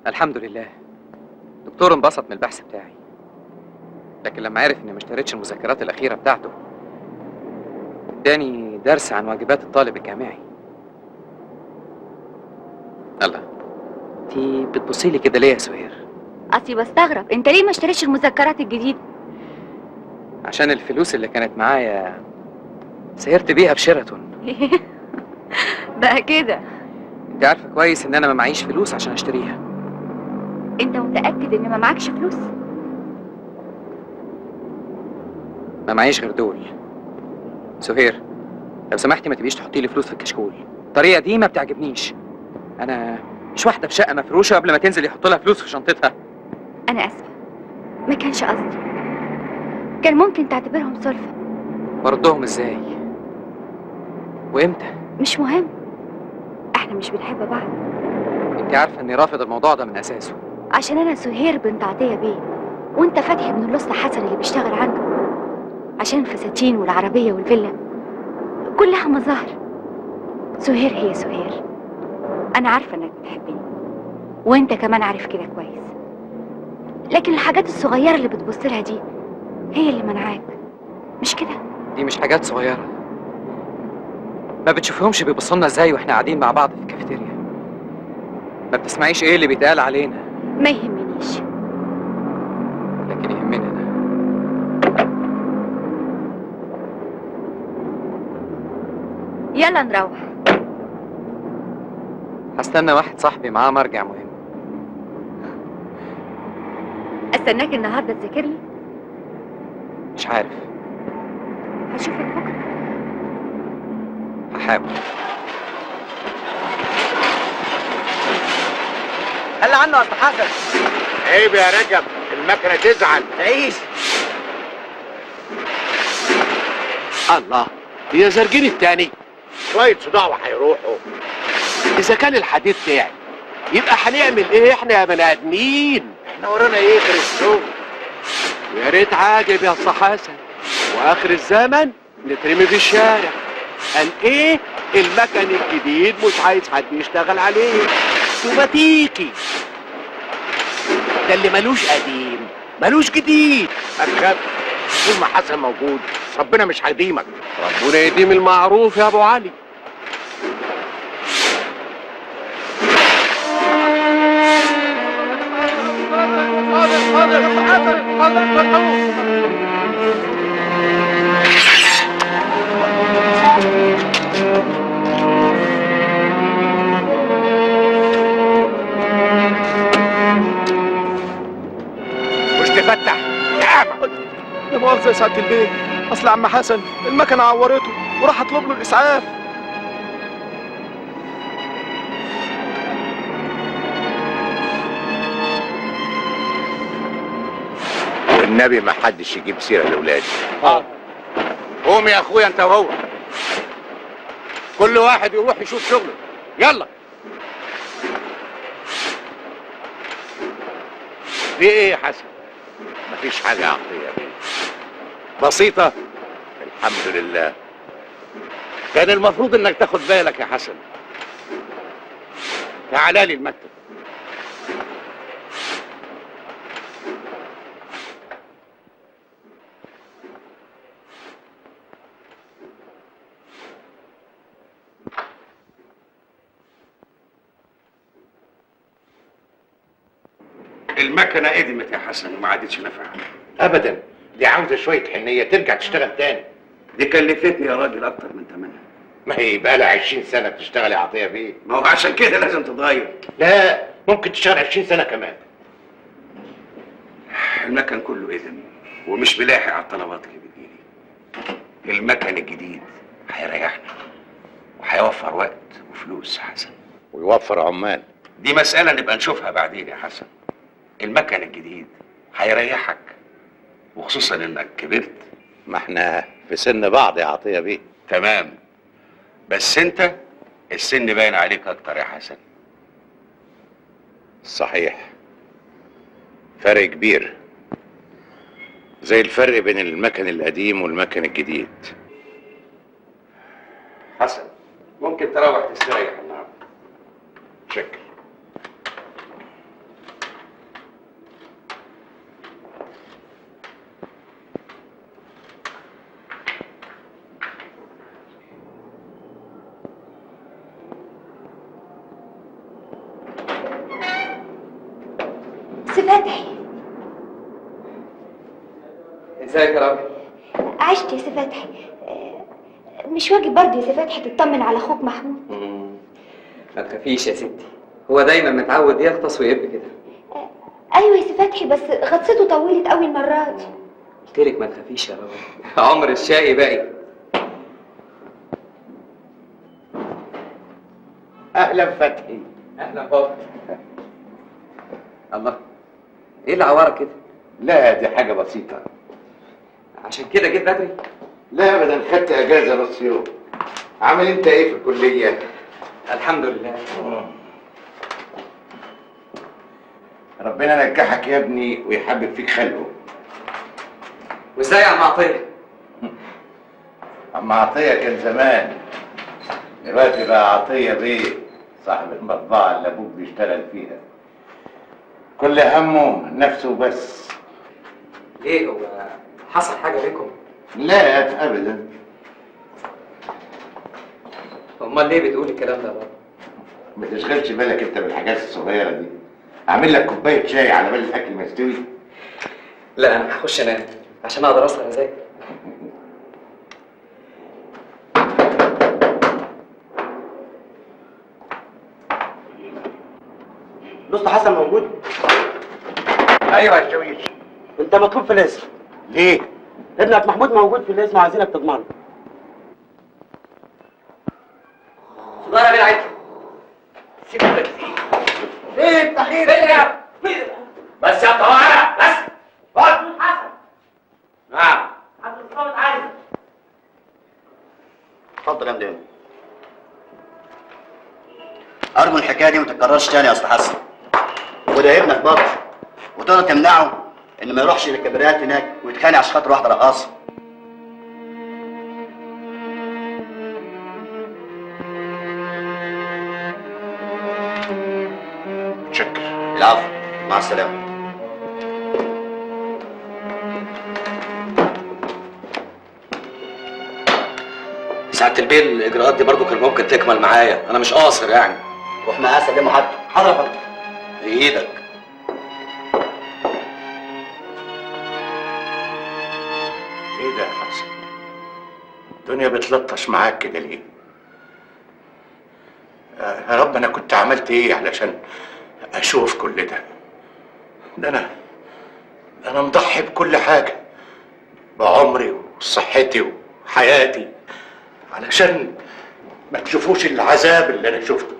الحمد لله، الدكتور انبسط من البحث بتاعي، لكن لما عرف اني ما اشتريتش المذكرات الاخيرة بتاعته اداني درس عن واجبات الطالب الجامعي. الله، انتي بتبصي لي كده ليه يا سهير؟ اصلي بستغرب انت ليه ما اشتريتش المذكرات الجديدة؟ عشان الفلوس اللي كانت معايا سهرت بيها في شيراتون. بقى كده؟ انت عارفه كويس ان انا ما معيش فلوس عشان اشتريها. انت متاكد ان ما معكش فلوس؟ ما معيش غير دول. سهير لو سمحتي ما تبقيش تحطي لي فلوس في الكشكول، الطريقة دي ما بتعجبنيش. انا مش واحدة في شقه مفروشه قبل ما تنزل يحط لها فلوس في شنطتها. انا اسفه، ما كانش قصدي، كان ممكن تعتبرهم سلفه. وردهم ازاي وامتى؟ مش مهم، احنا مش بنحب بعض. انت عارفه اني رافض الموضوع ده من اساسه. عشان انا سهير بنت عطية بيه، وانت فتحي ابن الاسطى حسن اللي بيشتغل عنده. عشان الفساتين والعربية والفيلا كلها مظاهر. سهير هي سهير. انا عارفه انك بتحبني، وانت كمان عارف كده كويس، لكن الحاجات الصغيرة اللي بتبص لها دي هي اللي منعاك، مش كده؟ دي مش حاجات صغيرة، ما بتشوفهمش بيبصوا لنا ازاي واحنا قاعدين مع بعض في الكافيتيريا؟ ما بتسمعيش ايه اللي بيتقال علينا؟ ما يهمنيش، لكن يهمني انا. يلا نروح. هستنى واحد صاحبي معاه مرجع مهم. استناك النهارده تذاكر لي؟ مش عارف. هشوفك بكره. هحاول. قال عنه يا أسطى حسن. عيب يا رجب، المكنه تزعل. تعيش. الله، يا زرجين التاني. شوية صداع وهيروحوا. اذا كان الحديد تعب يبقى هنعمل ايه احنا يا بني ادمين؟ احنا ورانا ايه غير الشغل؟ يا ريت عاجب يا اسطى حسن، واخر الزمن نترمي في الشارع. قال ايه؟ المكن الجديد مش عايز حد يشتغل عليه، اوتوماتيكي. ده اللي ملوش قديم ملوش جديد. ما تخاف، طول ما حسن موجود ربنا مش هيديمك. ربنا يديم المعروف يا ابو علي. مش تفتح يا اعمى. لا مؤاخذة يا سعادة البيت، أصل عم حسن المكنة عورته وراح أطلب له الإسعاف. والنبي ما حدش يجيب سيرة لأولادي. قوم يا اخويا انت وهو، كل واحد يروح يشوف شغله. يلا. في ايه يا حسن؟ مفيش حاجة يا عطية بيه. بسيطة الحمد لله. كان المفروض انك تاخد بالك يا حسن. تعالى لي المكتب. المكنة قدمت يا حسن وما عادتش نافعة. ابدا، دي عاوزة شوية حنية ترجع تشتغل تاني. دي كلفتني يا راجل اكتر من ثمنها. ما هي بقى لها 20 سنة بتشتغل يا عطية بيه. ما هو عشان كده لازم تتغير. لا، ممكن تشتغل 20 سنة كمان. المكن كله قدم ومش بلاحق على الطلبات اللي بتجيلي. المكن الجديد هيريحنا وهيوفر وقت وفلوس يا حسن. ويوفر عمال. دي مسألة نبقى نشوفها بعدين يا حسن. المكن الجديد هيريحك، وخصوصا انك كبرت. ما احنا في سن بعض يا عطية بيه. تمام، بس انت السن باين عليك اكتر يا حسن. صحيح، فرق كبير، زي الفرق بين المكن القديم والمكن الجديد. حسن، ممكن تروح تستريح النهارده. شكرا. سي فتحي. ازيك يا راجل؟ عشت يا سي فتحي. مش واجب برضه يا سي فتحي تطمن على اخوك محمود؟ ما تخافيش يا ستي، هو دايما متعود يغطس ويبقى كده. ايوه يا سي فتحي، بس غطسته طولت قوي المرة دي. قلت لك ما تخافيش يا راجل، عمر الشقي باقي. اهلا فتحي. اهلا بابا. الله، ايه اللي عورك كده؟ لا دي حاجة بسيطة. عشان كده جيت بدري؟ لا ابدا، خدت اجازه نص يوم. عامل انت ايه في الكلية؟ الحمد لله. ربنا نجحك يا ابني ويحبب فيك خلقه. وازاي يا عم عطية؟ عم عطية كان زمان، دلوقتي بقى عطية بيه صاحب المطبعة اللي ابوك بيشتغل فيها. كل همه نفسه بس. ليه، هو حصل حاجة بينكم؟ لا ابدا. امال ليه بتقول الكلام ده يا بابا؟ ما تشغلش بالك انت بالحاجات الصغيرة دي. اعمل لك كوباية شاي على بال الاكل ما يستوي. لا انا هخش انام عشان اقدر اسهر اذاكر. الأسطى حسن موجود؟ ايوه يا شويش. انت مطلوب في الاسم. ليه؟ ابنك محمود موجود في الاسم وعايزينك تضمنه. سيجارة بين سيبك. ايه التحقيق؟ بس يا طوارئ بس. اقعد. حسن. نعم. عبد الصامد عايزك. اتفضل يا مدير. ارجو الحكاية دي ما تتكررش تاني يا استاذ حسن. وده ابنك برضه، وتقدر تمنعه ان ما يروحش للكباريهات هناك ويتخانق عشان خاطر واحدة رقاصه. متشكر. العفو، مع السلامة. ساعة البيل الإجراءات دي برضو كان ممكن تكمل معايا، أنا مش قاصر يعني. روح معاه سلمه حتى. حاضر يا فندم. بإيدك. ايه ده يا حسن؟ الدنيا بتلطش معاك كده ليه؟ يا رب انا كنت عملت ايه علشان اشوف كل ده؟ ده انا مضحي بكل حاجة، بعمري وصحتي وحياتي، علشان ما تشوفوش العذاب اللي انا شفته.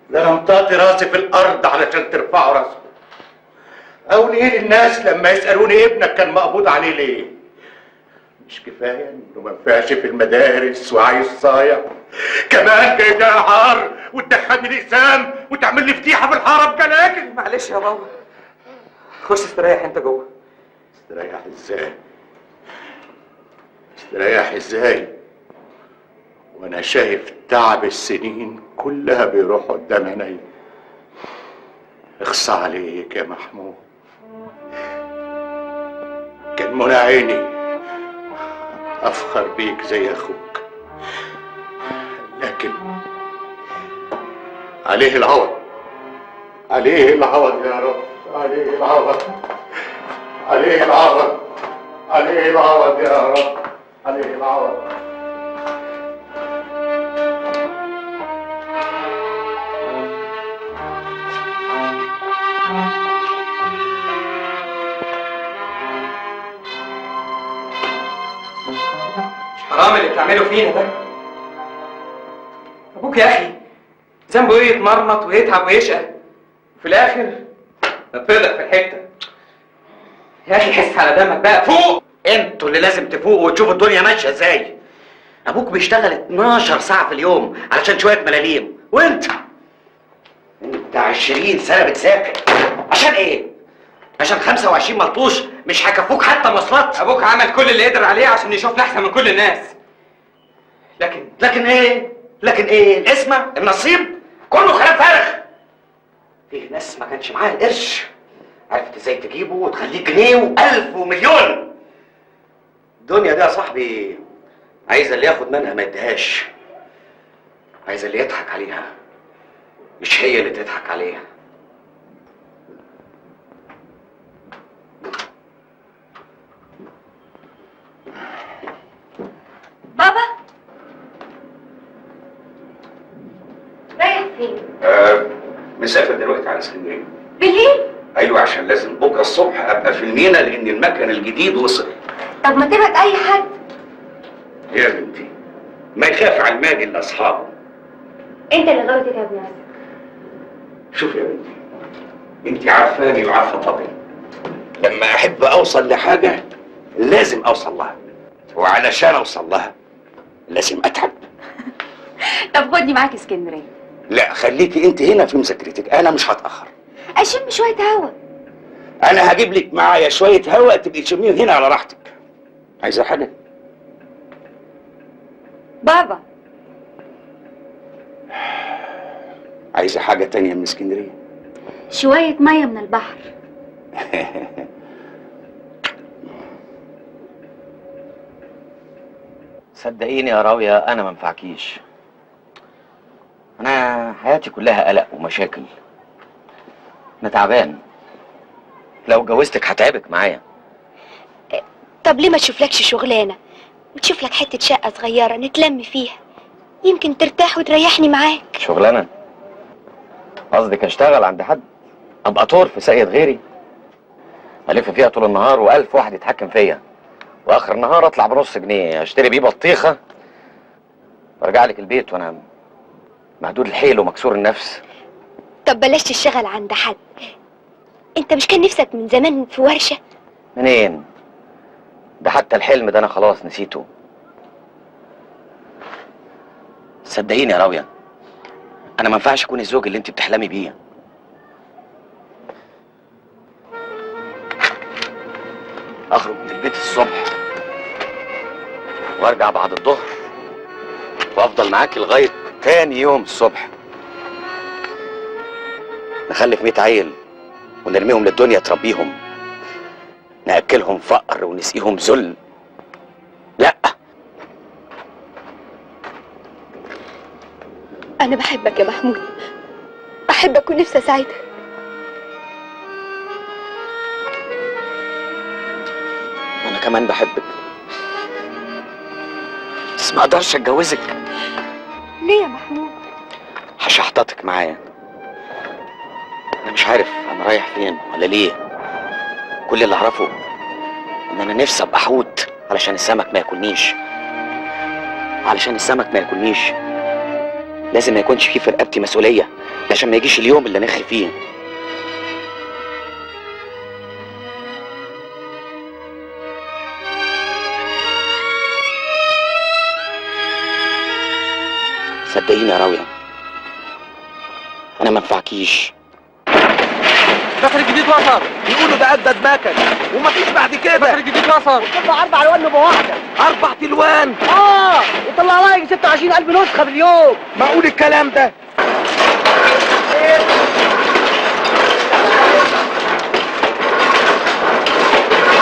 ده انا مطاطي راسي في الارض علشان ترفعوا راسكم. اقول ايه للناس لما يسالوني ابنك كان مقبوض عليه ليه؟ مش كفاية انه ما نفعش في المدارس وعايز صايع، كمان جاي لها عار وتدخلني الاقسام وتعمل لي فضيحة في الحارة بجلاجل. معلش يا بابا، خش استريح انت جوه. استريح ازاي؟ استريح ازاي وانا شايف تعب السنين كلها بيروح قدام عيني؟ اخص عليك يا محمود، كان منى عيني افخر بيك زي اخوك، لكن عليه العوض، عليه العوض يا رب، عليه العوض، عليه العوض، عليه العوض يا رب، عليه العوض. حرام اللي بتعمله فينا ده. ابوك يا اخي ذنبه ايه يتمرمط ويتعب ويشقى وفي الاخر تتفضح في الحتة؟ يا اخي حس على دمك بقى، فوق. انتوا اللي لازم تفوقوا وتشوفوا الدنيا ماشية ازاي. ابوك بيشتغل 12 ساعة في اليوم علشان شوية ملاليم، وانت 20 سنة بتذاكر عشان ايه؟ عشان 25 ملطوش مش هيكفوك حتى مواصلات. ابوك عمل كل اللي قدر عليه عشان يشوفنا احسن من كل الناس، لكن ايه؟ لكن ايه؟ القسمة، النصيب، كله كلام فارغ. فيه ناس ما كانش معاها القرش، عرفت ازاي تجيبه وتخليه جنيه وألف ومليون. الدنيا دي يا صاحبي عايزه اللي ياخد منها ما يديهاش، عايزه اللي يضحك عليها مش هي اللي تضحك عليها. فين؟ مسافر دلوقتي على اسكندرية. بالليل؟ ايوه، عشان لازم بكره الصبح ابقى في المينا لان المكن الجديد وصل. طب ما تبعت اي حد. يا بنتي ما يخاف على المال الا اصحابه. انت اللي غاوي تتعب نفسك. شوف يا بنتي، انت عارفاني وعارفه طبعي، لما احب اوصل لحاجة لازم اوصل لها، وعلشان اوصل لها لازم اتعب. طب خدني معاك اسكندرية. لا خليكي انت هنا في مذاكرتك، انا مش هتاخر. اشم شوية هوا. انا هجيب لك معايا شوية هوا تبقي تشميهم هنا على راحتك. عايزه حاجة؟ بابا عايزه حاجة تانية من اسكندرية؟ شوية مية من البحر. صدقيني يا راوية أنا ما انفعكيش. أنا حياتي كلها قلق ومشاكل. أنا تعبان. لو اتجوزتك هتعبك معايا. طب ليه ما تشوفلكش شغلانة وتشوف لك حتة شقة صغيرة نتلم فيها، يمكن ترتاح وتريحني معاك. شغلانة؟ قصدك أشتغل عند حد؟ أبقى طور في ساقية غيري؟ ألف فيها طول النهار وألف واحد يتحكم فيا، واخر النهار اطلع بنص جنيه اشتري بيه بطيخه وارجع لك البيت وانا مهدود الحيل ومكسور النفس. طب بلاش تشتغل عند حد، انت مش كان نفسك من زمان في ورشه؟ منين؟ ده حتى الحلم ده انا خلاص نسيته. صدقيني يا راويه انا ما ينفعش اكون الزوج اللي انت بتحلمي بيه. اخرج من البيت الصبح وارجع بعد الظهر وافضل معاكي لغاية تاني يوم الصبح. نخلف 100 عيل ونرميهم للدنيا تربيهم، ناكلهم فقر ونسقيهم ذل. لا انا بحبك يا محمود، بحبك ونفسي اساعدك. انا كمان بحبك، بس ما اقدرش اتجوزك. ليه يا محمود؟ هشحططك معايا. انا مش عارف انا رايح فين ولا ليه. كل اللي اعرفه ان انا نفسي ابقى حوت علشان السمك ما ياكلنيش. علشان السمك ما ياكلنيش لازم ما يكونش فيه في رقبتي مسؤولية، عشان ما يجيش اليوم اللي نخي فيه. صدقيني يا راوية أنا ما انفعكيش. المكن الجديد وصل، بيقولوا ده أجدد مكن ومفيش بعد كده. المكن الجديد وصل وطلع 4 ألوان نبقى واحدة. 4 ألوان؟ وطلع لها يجي 26,000 نسخة في اليوم. معقول الكلام ده؟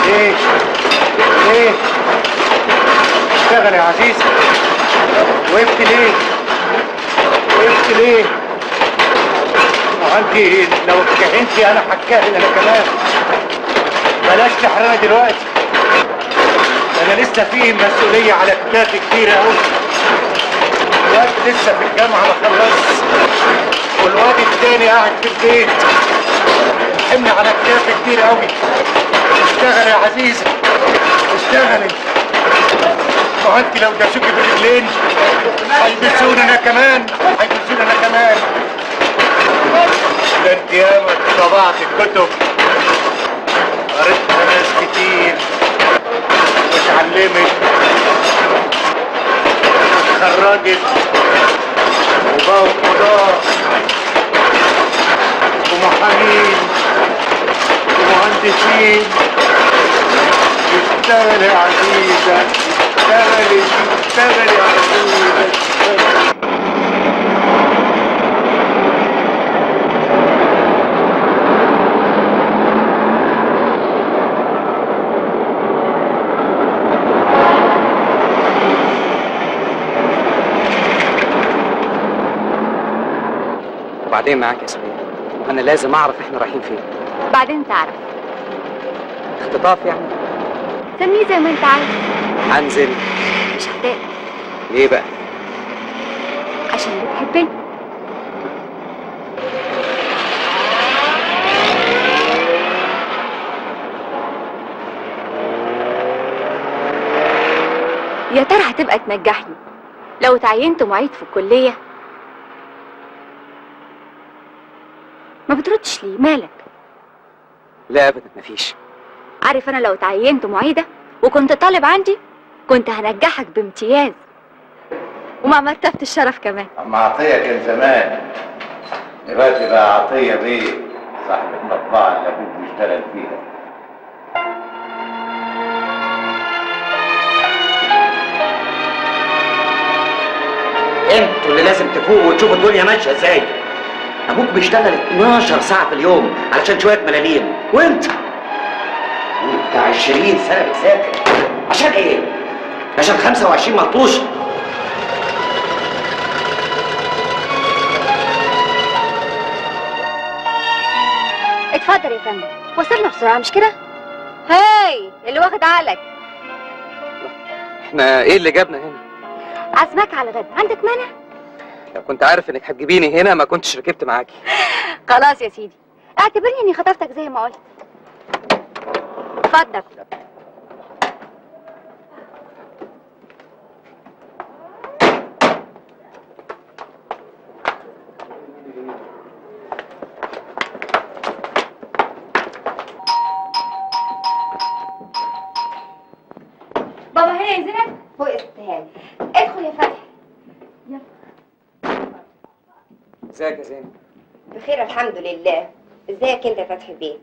ليه؟ ليه؟ اشتغل يا عزيز. وقفت ليه؟ وقفت ليه؟ ما انت لو اتكهنتي انا هتكهن انا كمان. بلاش تحرقني دلوقتي، انا لسه فيه مسؤولية على كتافي كتيرة قوي. الواد لسه في الجامعة ما خلصش، والواد التاني قاعد في البيت. الحمل على كتافي كتير قوي. اشتغل يا عزيزة، اشتغلي. ما انت لو داسوكي بالرجلين هيلبسوني انا كمان، هيلبسوني انا كمان. ده انت ياما طبعت الكتب، قريتها ناس كتير واتعلمت واتخرجت وبقوا قضاة ومحامين ومهندسين. اشتغلي يا عزيزة، اشتغلي اشتغلي يا عزيزة، اشتغلي. وبعدين معاك يا سهير، انا لازم اعرف احنا رايحين فين. بعدين تعرف. اختطاف يعني؟ سميه زي ما انت عايز. هنزل. مش هتقدر. ليه بقى؟ عشان بتحبني. يا ترى هتبقى تنجحني لو تعينت معيد في الكلية؟ ما بتردش ليه؟ مالك؟ لا ابدا مفيش. عارف انا لو تعينت معيدة وكنت طالب عندي كنت هنجحك بامتياز ومع مرتبة الشرف كمان. اما عطية كان زمان، دلوقتي بقى عطية بيه صاحب المطبعة اللي ابوك بيشتغل فيها. انتوا اللي لازم تفوقوا وتشوفوا الدنيا ماشية ازاي. ابوك بيشتغل 12 ساعة في اليوم علشان شوية ملاليم، وانت 20 سنة بتذاكر عشان ايه؟ عشان 25 ملطوشه. اتفضل يا فندم، وصلنا بسرعة مش كده؟ هاي اللي واخد عقلك. احنا ايه اللي جابنا هنا؟ عزمك على الغدا، عندك مانع؟ لو كنت عارف انك هتجيبيني هنا ما كنتش ركبت معاكي. خلاص يا سيدي، اعتبرني اني خطفتك زي ما قلت. اتفضل. بابا هنا يا زينب؟ فوق استهان. ادخل يا فتحي. يلا. ازيك يا زينب؟ بخير الحمد لله. ازيك انت يا فتحي بيه؟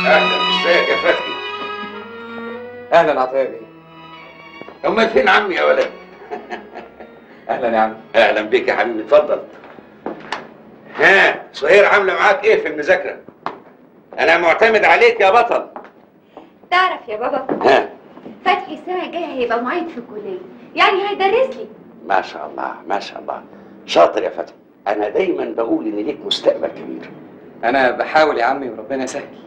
اهلا، ازيك يا فتحي؟ اهلا عطية بيه. امال فين عمي يا ولد؟ اهلا يا عم. اهلا بيك يا حبيبي، اتفضل. ها سهير عامله معاك ايه في المذاكرة؟ انا معتمد عليك يا بطل. تعرف يا بابا، ها فتحي السنة الجاية هيبقى معيد في الكلية، يعني هيدرس لي. ما شاء الله ما شاء الله، شاطر يا فتحي. انا دايما بقول ان ليك مستقبل كبير. انا بحاول يا عمي وربنا يسهل.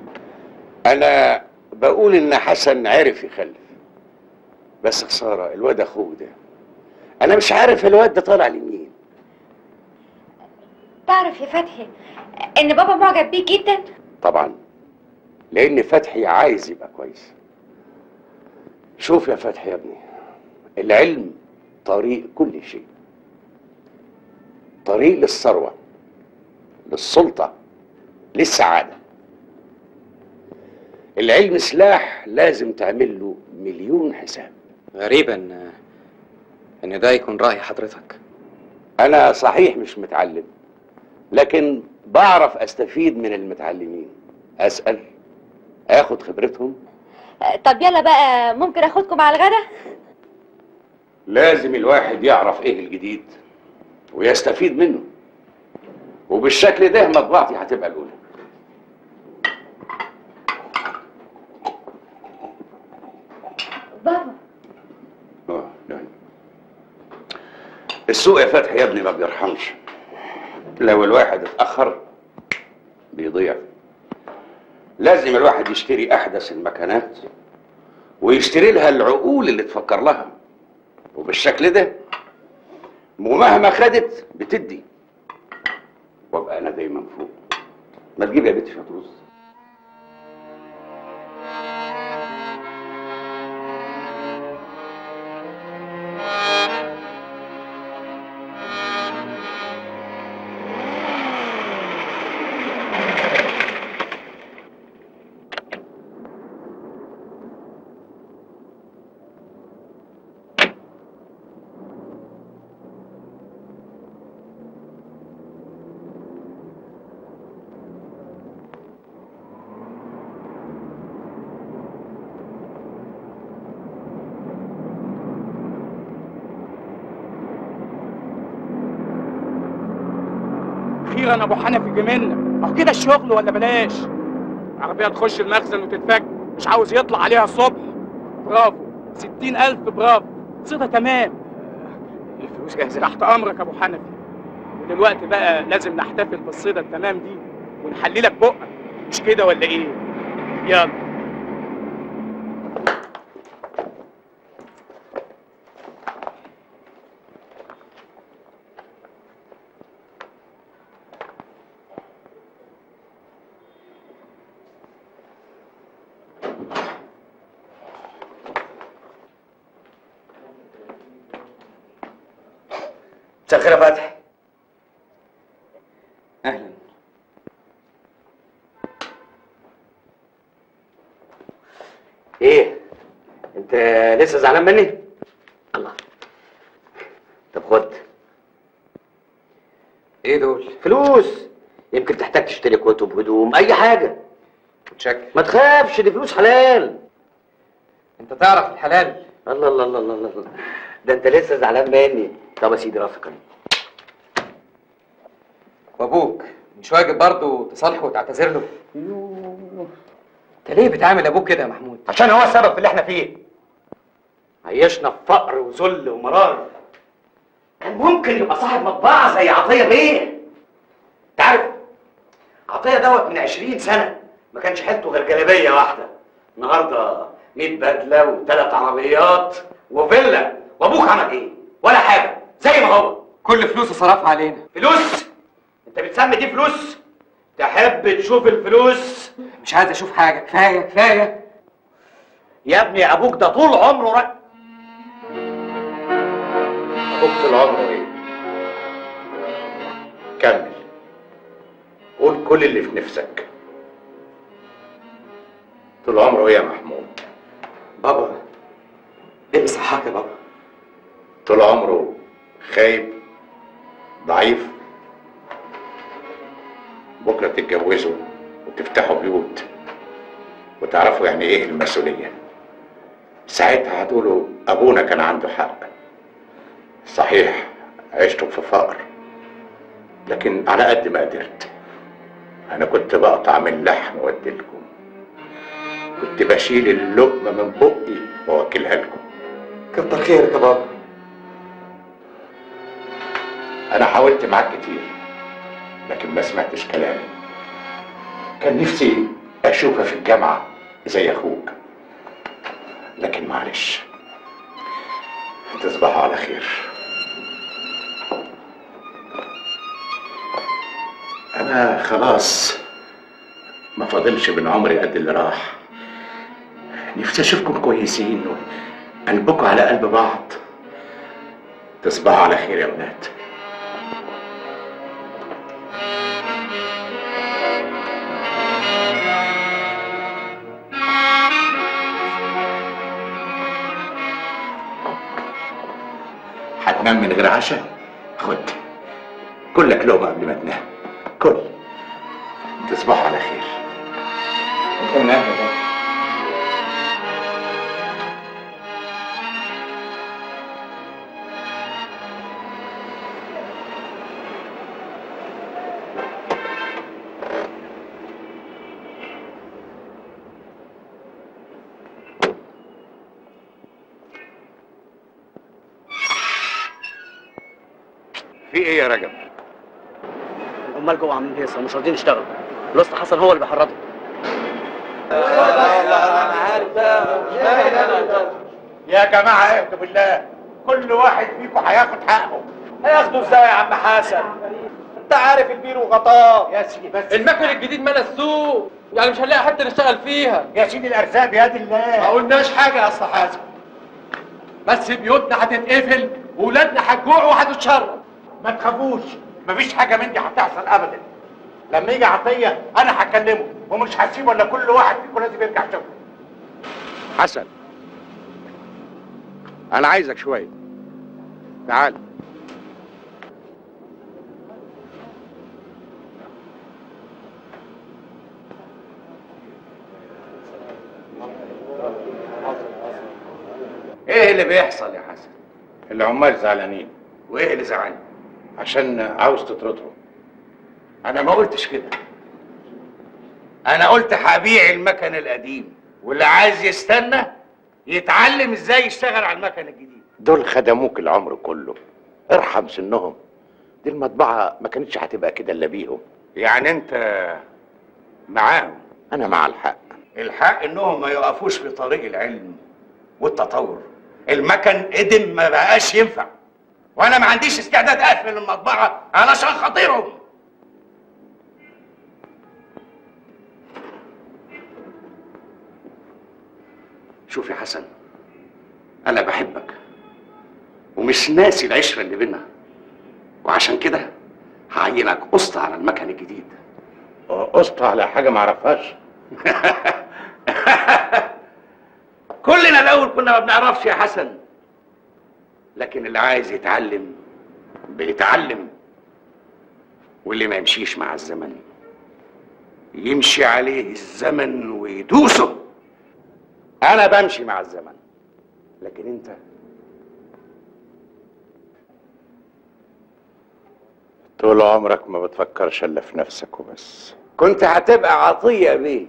انا بقول ان حسن عرف يخلف، بس خسارة الواد اخوه ده. انا مش عارف الواد ده طالع لمين. تعرف يا فتحي ان بابا معجب بيك جدا؟ طبعا، لان فتحي عايز يبقى كويس. شوف يا فتحي يا ابني، العلم طريق كل شيء، طريق للثروه، للسلطة، للسعادة. العلم سلاح لازم تعمل له مليون حساب. غريبا ان ده يكون رأي حضرتك. انا صحيح مش متعلم، لكن بعرف استفيد من المتعلمين، اسأل، اخد خبرتهم. طب يلا بقى، ممكن اخدكم على الغدا؟ لازم الواحد يعرف ايه الجديد ويستفيد منه، وبالشكل ده مطبعتي هتبقى الاولى. بابا لا. السوق يا فتحي يا ابني ما بيرحمش، لو الواحد اتأخر بيضيع. لازم الواحد يشتري أحدث المكانات ويشتري لها العقول اللي تفكر لها، وبالشكل ده ومهما خدت بتدي. وابقى أنا دايما فوق. ما تجيب يا بنتي شوية رز. اخيرا ابو حنفي جه منا. ما هو كده الشغل ولا بلاش. العربية تخش المخزن وتتفك، مش عاوز يطلع عليها الصبح. برافو، 60,000 برافو، صيده تمام. الفلوس جاهزة؟ تحت امرك يا ابو حنفي. ودلوقتي بقى لازم نحتفل بالصيده التمام دي ونحللك بقك، مش كده ولا ايه؟ يلا. مساء الخير يا فتحي. اهلا. ايه؟ انت لسه زعلان مني؟ الله. طب خد. ايه دول؟ فلوس. يمكن تحتاج تشتري كتب، هدوم، اي حاجة. متشكر. ما تخافش، دي فلوس حلال. انت تعرف الحلال؟ الله الله الله الله الله، ده انت لسه زعلان مني. طب يا سيدي رافقا. وابوك مش واجب برضه تصالحه وتعتذر له؟ انت ليه بتعامل ابوك كده يا محمود؟ عشان هو السبب في اللي احنا فيه. عيشنا في فقر وذل ومرار. كان ممكن يبقى صاحب مطبعة زي عطية بيه. انت عارف عطية دوت من 20 سنة ما كانش حيلته غير جلابية واحدة. النهارده 100 بدله وثلاث عربيات وفيلا، وابوك عمل ايه؟ ولا حاجة، زي ما هو. كل فلوسه صرفها علينا. فلوس؟ انت بتسمي دي فلوس؟ تحب تشوف الفلوس؟ مش عايز اشوف حاجة، كفاية كفاية. يا ابني ابوك ده طول عمره ابوك طول عمره ايه؟ كمل، قول كل اللي في نفسك. طول عمره ايه يا محمود؟ بابا ايه اللي صحاك يا بابا؟ طول عمره خايب ضعيف. بكره تتجوزوا وتفتحوا بيوت وتعرفوا يعني ايه المسؤولية. ساعتها هتقولوا ابونا كان عنده حق. صحيح عشتم في فقر، لكن على قد ما قدرت. انا كنت بقطع من لحم واديلكم، كنت بشيل اللقمة من بقي واكلها لكم. كتر خيرك يا بابا. انا حاولت معاك كتير لكن ما سمعتش كلامي. كان نفسي اشوفها في الجامعة زي اخوك، لكن معلش. تصبحوا على خير. انا خلاص ما فاضلش من عمري قد اللي راح. نفسي اشوفكم كويسين وقلبكم على قلب بعض. تصبحوا على خير يا ولاد. هتنام من غير عشاء؟ خد كلك لقمة قبل ما تنام. كل. تصبحوا على خير. انت من اهلك. في ايه يا رجب؟ العمال جوه عاملين هيصه ومش راضيين يشتغلوا. الاسطى حسن هو اللي بيحرضهم. يا جماعة اهدوا بالله، كل واحد فيكم هياخد حقه. هياخده ازاي يا عم حسن؟ انت عارف البير وغطاه يا سيدي. بس المكن الجديد ملا السوق، يعني مش هنلاقي حتى نشتغل فيها. يا سيدي الارزاق بيد الله. ما قلناش حاجة يا اسطى حازم، بس بيوتنا هتتقفل وولادنا هتجوع وهتتشرد. ما تخافوش، مفيش حاجة من دي هتحصل ابدا. لما يجي عطية انا هكلمه ومش هسيبه الا كل واحد فيكم لازم يرجع شغله. حسن، انا عايزك شوية. تعال. ايه اللي بيحصل يا حسن؟ العمال زعلانين. وايه اللي زعلان؟ عشان عاوز تطردهم. انا ما قلتش كده. انا قلت هبيع المكن القديم، واللي عايز يستنى يتعلم ازاي يشتغل على المكن الجديد. دول خدموك العمر كله، ارحم سنهم. دي المطبعة ما كانتش هتبقى كده الا بيهم. يعني انت معاهم؟ انا مع الحق. الحق انهم ما يقفوش في طريق العلم والتطور. المكن قدم ما بقاش ينفع، وانا ما عنديش استعداد اقفل المطبعة علشان خاطرهم. شوف يا حسن، انا بحبك ومش ناسي العشرة اللي بينا، وعشان كده هعينك قسط على المكن الجديد. قسط على حاجة ما اعرفهاش؟ كلنا الاول كنا ما بنعرفش يا حسن، لكن اللي عايز يتعلم بيتعلم، واللي ما يمشيش مع الزمن يمشي عليه الزمن ويدوسه. انا بمشي مع الزمن، لكن انت طول عمرك ما بتفكرش الا في نفسك وبس. كنت هتبقى عطية بيه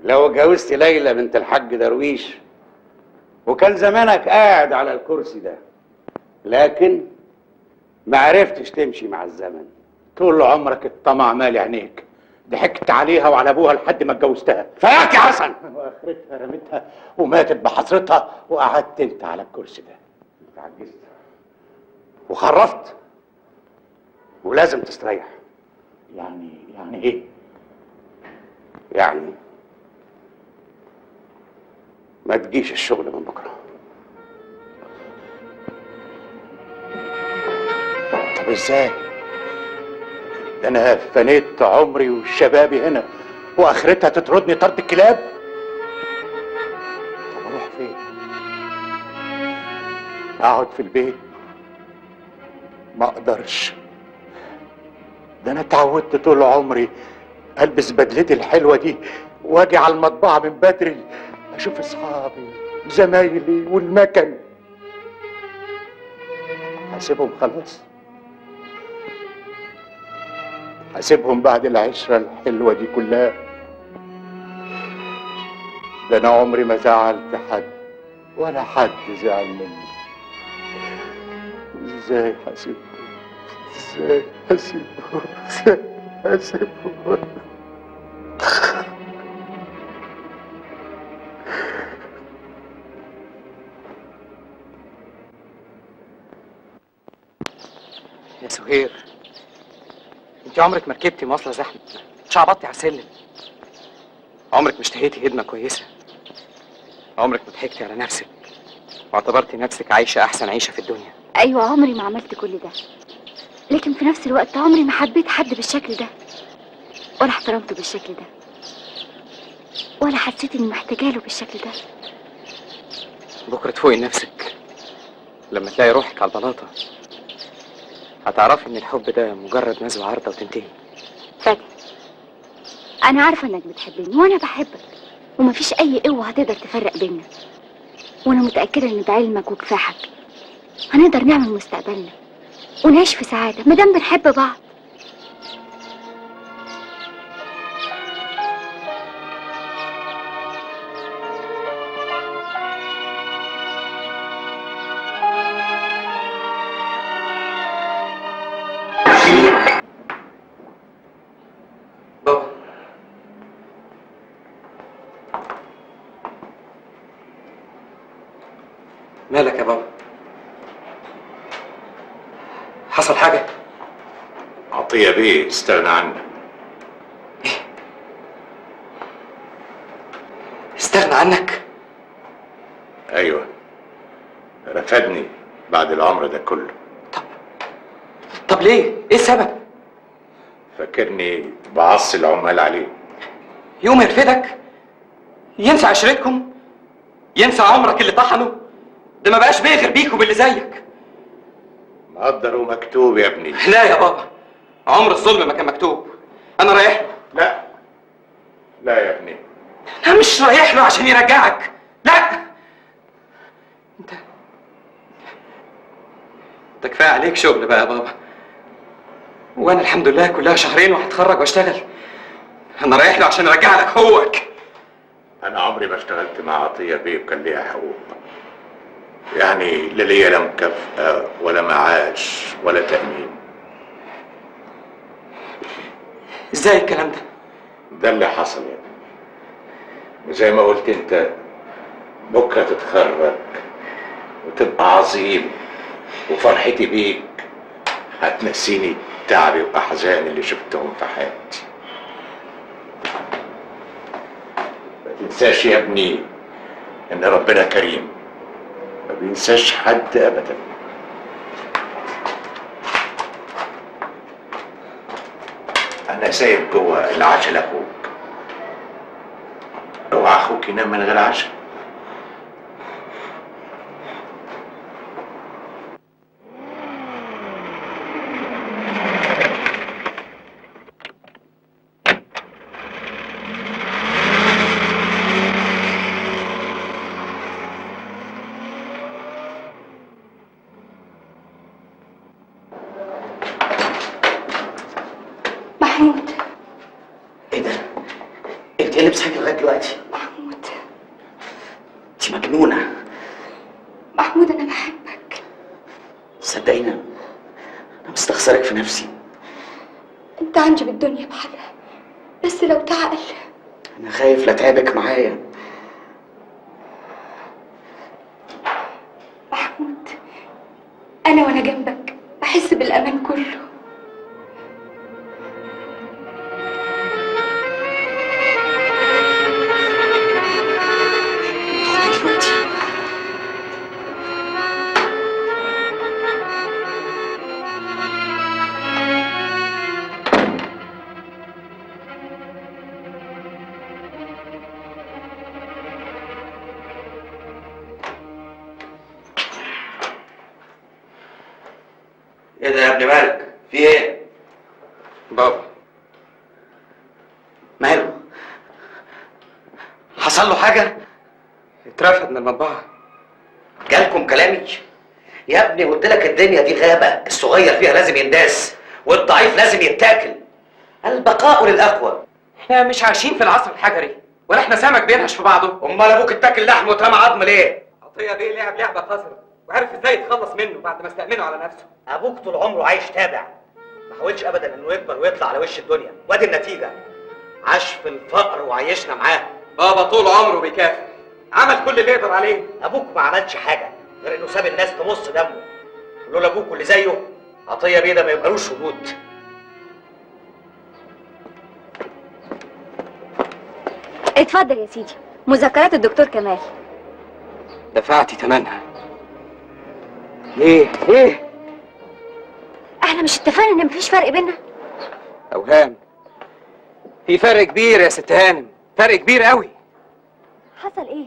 لو اتجوزت ليلى بنت الحاج درويش، وكان زمانك قاعد على الكرسي ده، لكن ما عرفتش تمشي مع الزمن. طول عمرك الطمع مالي عينيك، ضحكت عليها وعلى ابوها لحد ما اتجوزتها. فاك يا حسن، واخرتها رمتها وماتت بحسرتها، وقعدت انت على الكرسي ده. انت عجزت وخرفت ولازم تستريح. يعني ايه؟ يعني ما تجيش الشغل من بكره. طب ازاي؟ ده انا فنيت عمري وشبابي هنا، واخرتها تطردني طرد الكلاب؟ طب اروح فين؟ اقعد في البيت؟ ما اقدرش، ده انا اتعودت طول عمري البس بدلتي الحلوة دي واجي على المطبعة من بدري، اشوف اصحابي زمايلي والمكن. هسيبهم خلاص، هسيبهم بعد العشرة الحلوة دي كلها. ده انا عمري ما زعلت حد ولا حد زعل مني. ازاي هسيبهم؟ ازاي هسيبهم؟ ازاي هسيبهم؟ يا سهير، انت عمرك ما ركبتي مواصلة زحمة، اتشعبطتي على السلم، عمرك ما اشتهيتي هدمه كويسة، عمرك ما ضحكتي على نفسك واعتبرتي نفسك عايشه احسن عيشه في الدنيا. ايوه عمري ما عملت كل ده، لكن في نفس الوقت عمري ما حبيت حد بالشكل ده، ولا احترمته بالشكل ده، ولا حسيت اني محتاجه له بالشكل ده. بكره تفوقي لنفسك لما تلاقي روحك على البلاطه، هتعرفي ان الحب ده مجرد نزوة عارضه وتنتهي. فتحي، انا عارفه انك بتحبني وانا بحبك، ومفيش اي قوة هتقدر تفرق بينا، وانا متاكدة ان بعلمك وكفاحك هنقدر نعمل مستقبلنا ونعيش في سعادة مادام بنحب بعض. بابا، مالك يا بابا؟ حصل حاجة؟ عطية بيه استغنى عنك. إيه؟ استغنى عنك؟ ايوه، رفدني بعد العمر ده كله. طب ليه؟ ايه السبب؟ فاكرني بعصي العمال عليه. يوم يرفدك؟ ينسى عشرتكم؟ ينسى عمرك اللي طحنه؟ ده ما بقاش بيه غير بيك وباللي زيك. مقدر ومكتوب يا ابني. لا يا بابا، عمر الظلم ما كان مكتوب. انا رايح له. لا لا يا ابني، انا مش رايح له عشان يرجعك. لا، انت كفاية عليك شغل بقى يا بابا، وانا الحمد لله كلها شهرين وهتخرج واشتغل. انا رايح له عشان ارجع لك حقوقك. انا عمري ما اشتغلت مع عطية بيه وكان ليها حقوق، يعني لا ليا لا مكافأة ولا معاش ولا تأمين. ازاي الكلام ده؟ ده اللي حصل يا ابني، وزي ما قلت انت بكره تتخرج وتبقى عظيم، وفرحتي بيك هتنسيني تعبي واحزاني اللي شفتهم في حياتي. ما تنساش يا ابني ان ربنا كريم، ما بينساش حد ابدا. انا سايب جوه العشاء لاخوك. اوعى اخوك ينام من غير عشاء. محمود. ايه ده؟ انت ايه اللي بصحيك لغاية دلوقتي؟ محمود، انت مجنونة. محمود انا بحبك. صدقيني انا مستخسرك في نفسي. انت عندي بالدنيا بحالها، بس لو تعقل. انا خايف لا تعبك معايا. محمود، انا وانا جنبك بحس بالامان كله. ايه ده يا ابني، مالك؟ في ايه؟ بابا ماله؟ حصل له حاجة؟ اترفد من المطبعة. جالكم كلامي؟ يا ابني قلت لك الدنيا دي غابة، الصغير فيها لازم ينداس والضعيف لازم يتاكل. البقاء للأقوى. احنا مش عايشين في العصر الحجري، ولا احنا سمك بينهش في بعضه. امال ابوك اتاكل لحم واترمى عظم ليه؟ عطية بيه لعب لعبة قذرة وعرف ازاي يتخلص منه بعد ما استأمنه على نفسه. ابوك طول عمره عايش تابع، ما حاولش ابدا انه يكبر ويطلع على وش الدنيا، وادي النتيجة. عاش في الفقر وعيشنا معاه. بابا طول عمره بيكافح، عمل كل اللي يقدر عليه. ابوك ما عملش حاجة غير انه ساب الناس تمص دمه. لولا ابوك واللي زيه عطية بيه ده ما يبقالوش وجود. اتفضل يا سيدي، مذكرات الدكتور كمال. دفعتي ثمنها. ليه؟ ليه؟ احنا مش اتفقنا ان مفيش فرق بينا؟ اوهام. في فرق كبير يا ست هانم، فرق كبير قوي. حصل ايه؟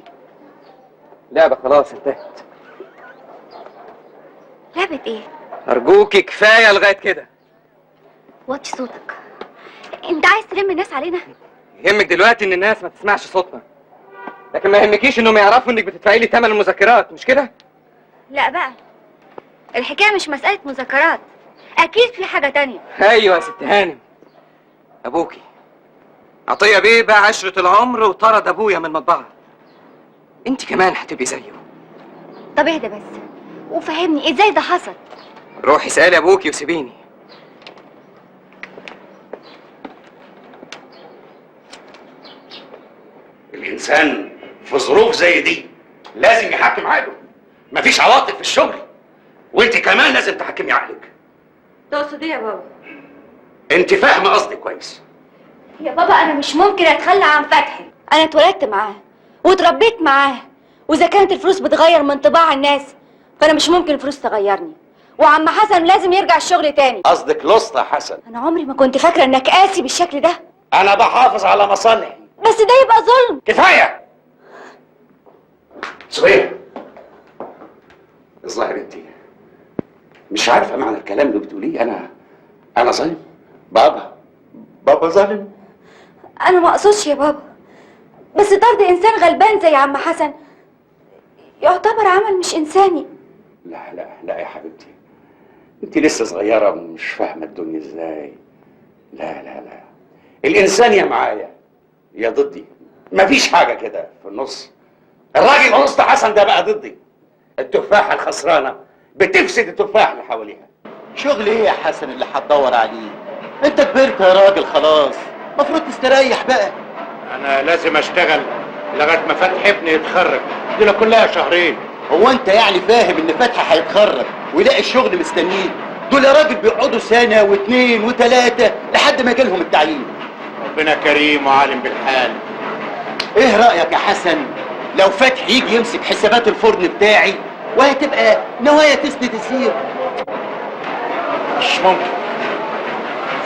لعبة خلاص انتهت. لعبة ايه؟ ارجوكي كفاية لغاية كده. وطي صوتك، انت عايز تلم الناس علينا؟ يهمك دلوقتي ان الناس ما تسمعش صوتنا، لكن ما يهمكيش انهم يعرفوا انك بتدفعي لي ثمن المذكرات، مش كده؟ لا بقى، الحكاية مش مسألة مذكرات، أكيد في حاجة تانية. ايوه يا ست هانم، ابوكي عطية بيه باع عشرة العمر وطرد ابويا من المطبعة. انت كمان هتبقي زيه. طب اهدى بس وفهمني ازاي ده حصل. روحي اسألي ابوكي وسيبيني. الانسان في ظروف زي دي لازم يحكم عقله. مفيش عواطف في الشغل، وانت كمان لازم تحكمي عقلك. تقصد ايه يا بابا؟ انت فاهمه قصدي كويس. يا بابا انا مش ممكن اتخلى عن فتحي، انا اتولدت معاه واتربيت معاه، واذا كانت الفلوس بتغير من طباع الناس فانا مش ممكن الفلوس تغيرني. وعم حسن لازم يرجع الشغل تاني. قصدك لسطى حسن؟ انا عمري ما كنت فاكره انك قاسي بالشكل ده. انا بحافظ على مصالحي. بس ده يبقى ظلم. كفاية سهير، الظاهر انت مش عارفه معنى الكلام اللي بتقوليه. انا ظالم؟ بابا ظالم؟ انا ما اقصدش يا بابا، بس طرد انسان غلبان زي عم حسن يعتبر عمل مش انساني. لا لا لا يا حبيبتي، انت لسه صغيرة ومش فاهمه الدنيا ازاي. لا لا لا، الانسان يا معايا يا ضدي، مفيش حاجة كده في النص. الراجل الاسطى حسن ده بقى ضدي. التفاحة الخسرانه بتفسد التفاح اللي حواليها. شغل ايه يا حسن اللي هتدور عليه؟ انت كبرت يا راجل خلاص، المفروض تستريح بقى. انا لازم اشتغل لغاية ما فتحي ابني يتخرج، دي كلها شهرين. هو انت يعني فاهم ان فتحي هيتخرج ويلاقي الشغل مستنيه؟ دول يا راجل بيقعدوا سنة واثنين وثلاثة لحد ما يجيلهم التعيين. ربنا كريم وعالم بالحال. ايه رايك يا حسن لو فتحي يجي يمسك حسابات الفرن بتاعي وهتبقى نوايا تسند السير؟ مش ممكن،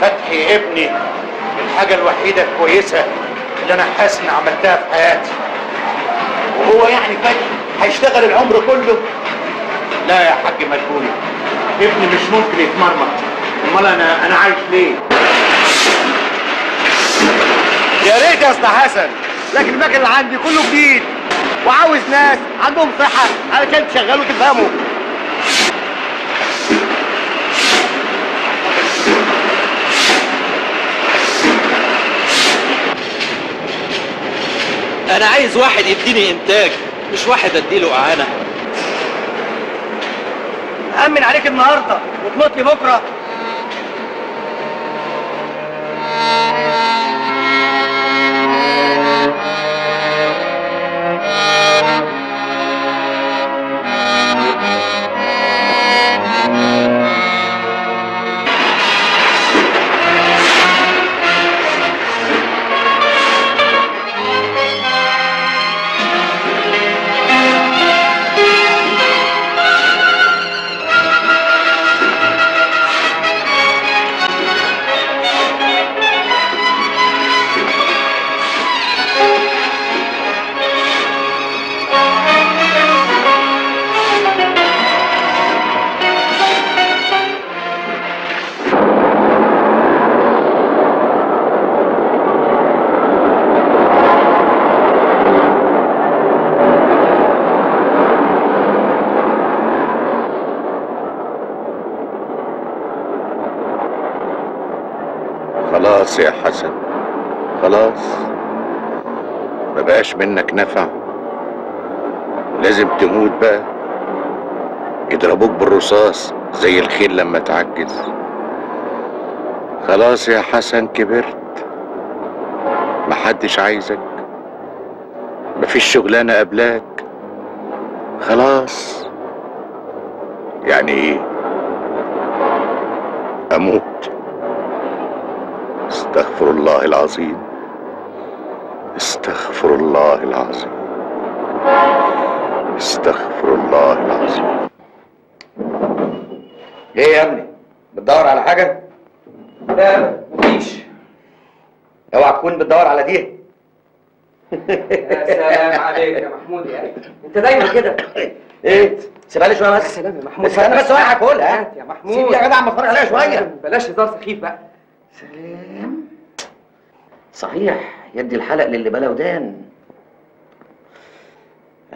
فتحي ابني الحاجة الوحيدة الكويسة اللي انا حاسس اني عملتها في حياتي. وهو يعني فتحي هيشتغل العمر كله؟ لا يا حاج مدبولي، ابني مش ممكن يتمرمط. امال انا عايش ليه؟ يا ريت يا اسطى حسن، لكن المكن اللي عندي كله جديد وعاوز ناس عندهم صحة علشان تشغلوا وتفهموا. انا عايز واحد يديني انتاج، مش واحد اديله اعانه. أأمن عليك النهارده وتموت لي بكره. خلاص يا حسن، خلاص ما بقاش منك نفع، لازم تموت بقى. يضربوك بالرصاص زي الخيل لما تعجز. خلاص يا حسن كبرت، محدش عايزك، مفيش شغلانة قبلاك، خلاص. يعني ايه؟ اموت؟ استغفر الله العظيم، استغفر الله العظيم، استغفر الله العظيم. ايه يا ابني؟ بتدور على حاجة؟ لا مفيش. اوعى تكون بتدور على دي. يا سلام عليك يا محمود، يا اخي انت دايما كده. ايه؟ سيبها لي شوية بس. يا سلام يا محمود، استنى بس وانا هاكلها. يا محمود سيب يا جدع، ما اتفرج عليها شوية. بلاش هزار سخيف بقى. سلام. صحيح يدي الحلق للي بلا ودان.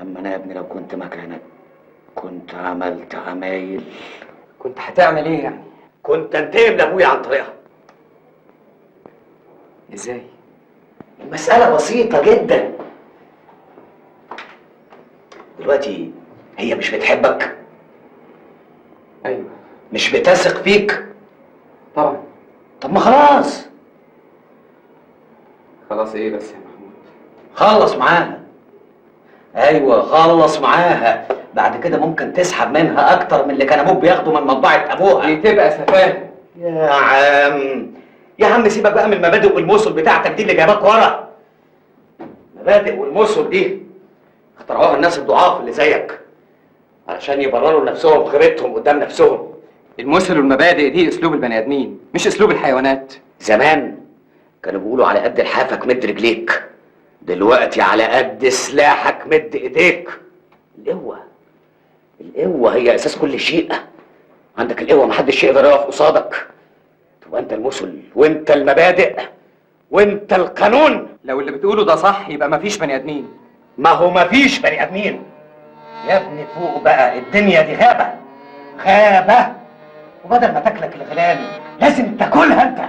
اما انا يا ابني لو كنت مكانك كنت عملت عمايل. كنت هتعمل ايه يعني؟ كنت انتقم لابويا عن طريقها. ازاي؟ المسألة بسيطة جدا. دلوقتي هي مش بتحبك؟ ايوه. مش بتثق فيك؟ طبعا. طب ما خلاص. خلاص ايه بس يا محمود؟ خلص معاها. ايوه خلص معاها، بعد كده ممكن تسحب منها اكتر من اللي كان ابوك بياخده من مطبعة ابوها. دي تبقى سفاهة. يا عم يا عم سيبك بقى من المبادئ والمثل بتاعتك دي اللي جايباك ورا. المبادئ والمثل دي اخترعوها الناس الضعاف اللي زيك علشان يبرروا لنفسهم خيبتهم قدام نفسهم. المثل والمبادئ دي اسلوب البني ادمين مش اسلوب الحيوانات. زمان كانوا بيقولوا على قد لحافك مد رجليك، دلوقتي على قد سلاحك مد ايديك. القوة، القوة هي اساس كل شيء. عندك القوة محدش يقدر يقف قصادك. تبقى انت المثل وانت المبادئ وانت القانون. لو اللي بتقوله ده صح يبقى مفيش بني ادمين. ما هو مفيش بني ادمين يا ابني. فوق بقى، الدنيا دي غابة، غابة، وبدل ما تاكلك الغلال لازم تاكلها انت.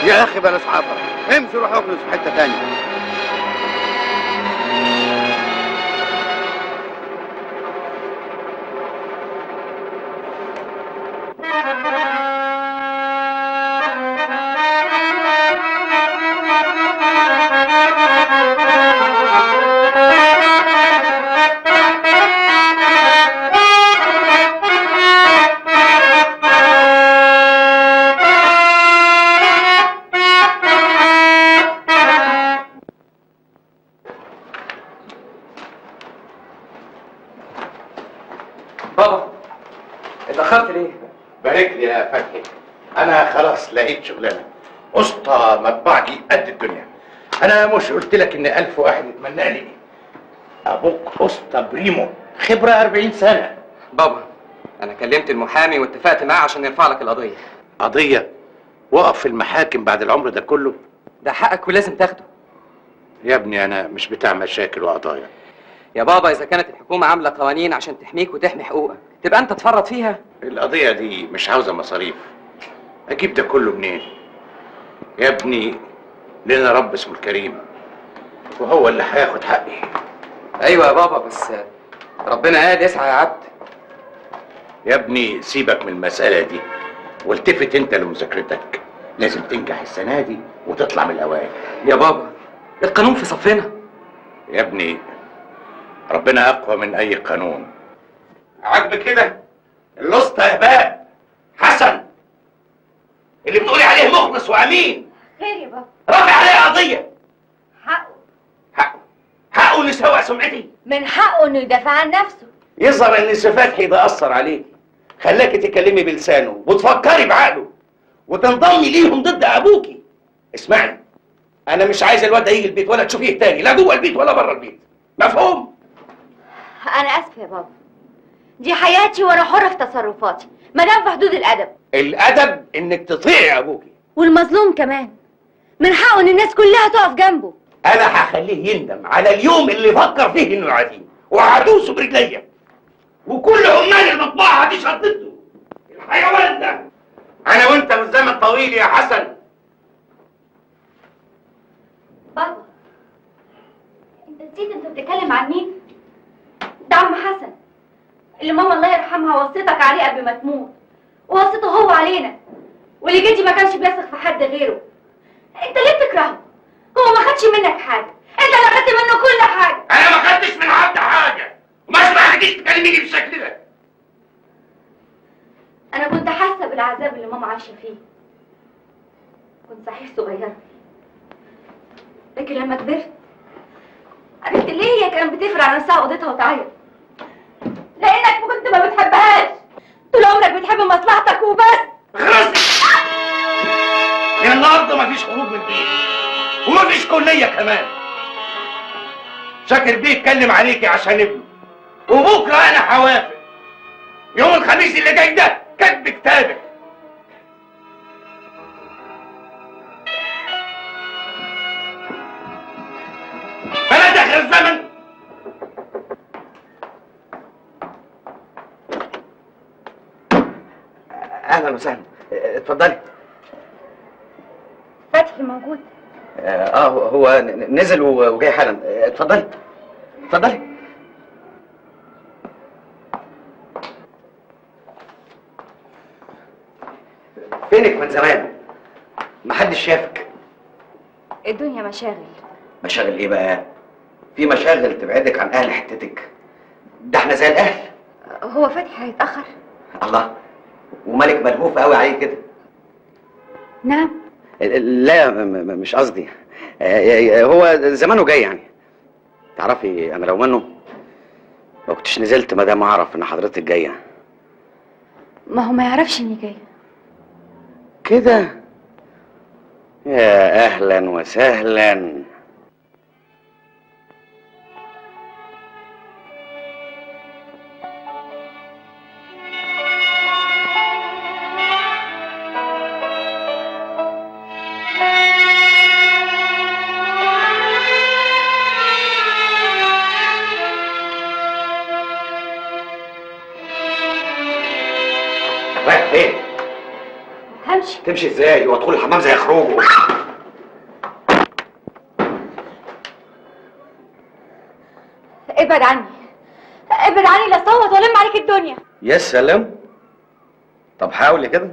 يا اخي بلاش عبط، امشي روح اكنس في حتة تانية. Thank you. بابا اتأخرت ليه؟ بارك لي يا فتحي، انا خلاص لقيت شغلانة، اسطى مطبعجي قد الدنيا. انا مش قلت لك ان 1000 واحد يتمنى لي؟ ابوك اسطى بريمو، خبره 40 سنة. بابا انا كلمت المحامي واتفقت معاه عشان يرفع لك القضية. قضية؟ وقف في المحاكم بعد العمر ده كله؟ ده حقك ولازم تاخده. يا ابني انا مش بتاع مشاكل وقضايا. يا بابا اذا كانت الحكومة عامله قوانين عشان تحميك وتحمي حقوقك، تبقى انت تفرط فيها؟ القضية دي مش عاوزه مصاريف، اجيب ده كله منين؟ يا ابني لنا رب اسمه الكريم، وهو اللي هياخد حقي. ايوه يا بابا، بس ربنا قال اسعى يا عبد. يا ابني سيبك من المسألة دي والتفت انت لمذاكرتك، لازم تنجح السنة دي وتطلع من الأوائل. يا بابا القانون في صفنا. يا ابني ربنا أقوى من أي قانون. عاجبك كده؟ الأسطى هباب حسن اللي بتقولي عليه مخلص وأمين. خير يا بابا. رافع عليه قضية. حقه. حقه؟ حقه إنه يسوق سمعتي؟ من حقه إنه يدافع عن نفسه. يظهر إن سي فتحي ده أثر عليكي، خلاكي تتكلمي بلسانه وتفكري بعقله وتنضمي ليهم ضد أبوكي. اسمعي، أنا مش عايز الواد ده يجي البيت ولا تشوفيه تاني، لا جوه البيت ولا بره البيت، مفهوم؟ أنا آسفة يا بابا، دي حياتي وأنا حرة في تصرفاتي ما دام في حدود الأدب. الأدب إنك تطيعي أبوكي. والمظلوم كمان من حقه إن الناس كلها تقف جنبه. أنا هخليه يندم على اليوم اللي فكر فيه إنه يعاديني، وهدوسه برجليا، وكل عمال المطبعة دي شدته الحيوان ده. أنا وأنت من زمن طويل يا حسن. بابا أنت نسيت أنت بتتكلم عن مين؟ ده عم حسن اللي ماما الله يرحمها وصيتك عليه قبل ما تموت، ووصيته هو علينا، واللي جدي ما كانش بيثق في حد غيره. انت ليه بتكرهه؟ هو ما خدش منك حاجة، انت اللي خدت منه كل حاجة. انا ما خدتش من حد حاجة، وما اسمحلكيش تكلميني بالشكل ده. انا كنت حاسه بالعذاب اللي ماما عايشه فيه، كنت صحيح صغيرة، لكن لما كبرت عرفت ليه هي كانت بتفرع على نفسها اوضتها وتعيط. لانك كنت ما بتحبهاش، طول عمرك بتحب مصلحتك وبس. خلصت. النهارده مفيش خروج من البيت ومفيش كليه كمان. شاكر بيه اتكلم عليكي عشان ابنه، وبكره انا هوافق. يوم الخميس اللي جاي ده كاتب كتابك. بلد اخر الزمن. اهلا وسهلا، اتفضلي. فتحي موجود؟ هو نزل وجاي حالا. اتفضلي اتفضلي. فينك من زمان؟ محدش شافك. الدنيا مشاغل. مشاغل ايه بقى؟ في مشاغل تبعدك عن اهل حتتك؟ ده احنا زي الاهل. هو فتحي هيتاخر؟ الله، ومالك ملهوف قوي عليه كده؟ نعم. لا مش قصدي، هو زمانه جاي يعني. تعرفي انا لو منه ما كنتش نزلت ما دام اعرف ان حضرتك جاية. ما هو ما يعرفش اني جاية كده. يا اهلا وسهلا. رايح فين؟ همشي. تمشي ازاي؟ وادخل الحمام زي خروجه. ابعد عني، ابعد عني، لا صوت والم عليك الدنيا. يا سلام، طب حاولي كده.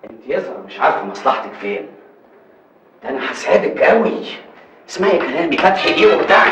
انت يظهر مش عارفه مصلحتك فين. ده انا هسعدك قوي. اسمعي كلامي، فتحي ايه وبتاع.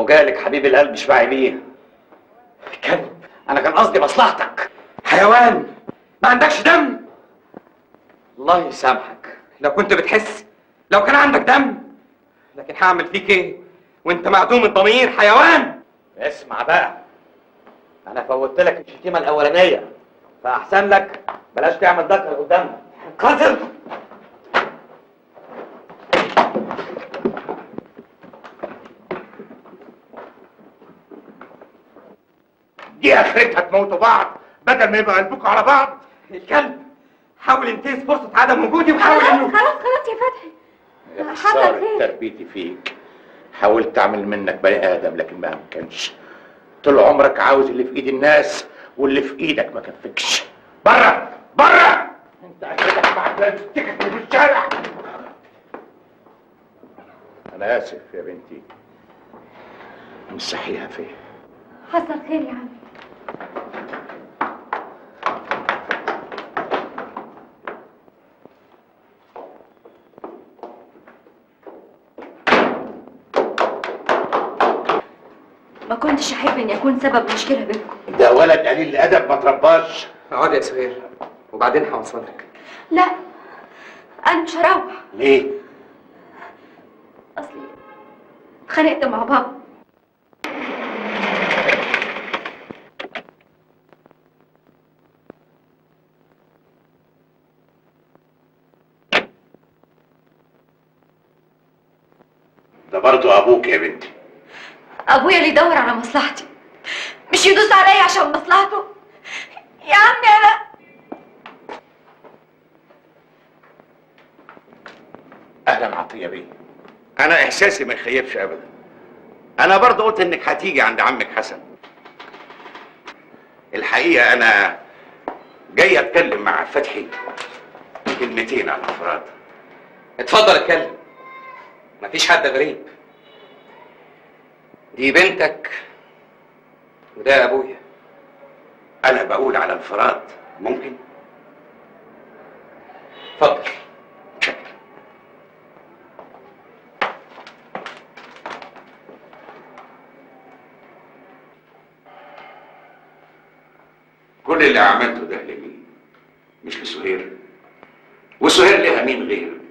جالك حبيب القلب اشبعي بيه. كلب، انا كان قصدي مصلحتك. حيوان، ما عندكش دم. الله يسامحك. لو كنت بتحس، لو كان عندك دم، لكن هعمل فيك ايه وانت معدوم الضمير حيوان؟ اسمع بقى، انا فوتت لك الشتيمة الاولانية، فاحسن لك بلاش تعمل ذكر قدامنا. قذر. دي اخرتها تموتوا بعض بدل ما يبقى قلبكم على بعض. الكلب حاول ينتهز فرصة عدم وجودي وحاول انه خلاص خلاص يا فتحي. يا خسارة تربيتي فيك، حاولت اعمل منك بني ادم لكن ما امكنش. طول عمرك عاوز اللي في ايد الناس واللي في ايدك ما كفكش. بره بره، انت اخرتك مع لابس تكت في الشارع. انا اسف يا بنتي، امسحيها فيا. حصل خير يا عمي. ما كنتش احب اني اكون سبب مشكلة بينكم. ده ولد قليل الادب ما ترباش. اقعد يا سهير وبعدين هوصلك. لا انا مش هروح. ليه؟ اصلي اتخانقت مع بابا. ده برضه ابوك يا بنتي. ابويا اللي يدور على مصلحتي، مش يدوس عليا عشان مصلحته. يا عمي انا. اهلا عطية بيه. انا احساسي ما يخيبش ابدا. انا برضه قلت انك هتيجي عند عمك حسن. الحقيقة انا جاي اتكلم مع فتحي كلمتين على الانفراد. اتفضل اتكلم، مفيش حد غريب. دي بنتك وده ابويا. انا بقول على انفراد، ممكن؟ اتفضل. كل اللي عملته ده لمين؟ مش لسهير؟ وسهير لها مين غيرك؟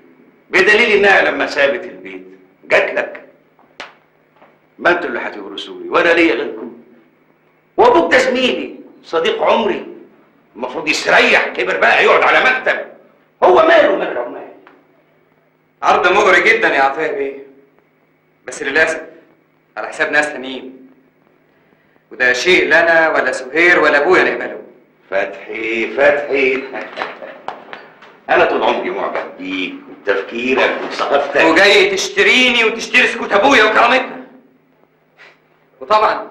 بدليل انها لما سابت البيت جات لك. ما انتوا اللي هتورثوني وانا ليا غيركم. وابوك ده زميلي صديق عمري، المفروض يستريح، كبر بقى يقعد على مكتب. هو ماله مال العمال؟ عرض مغري جدا يا عطية بيه، بس للاسف على حساب ناس تانيين، وده شيء لا انا ولا سهير ولا ابويا نقبله. فتحي فتحي، انا طول عمري معجب بيك وبتفكيرك وثقافتك، وجاي تشتريني وتشتري سكوت ابويا وكرامتنا. وطبعا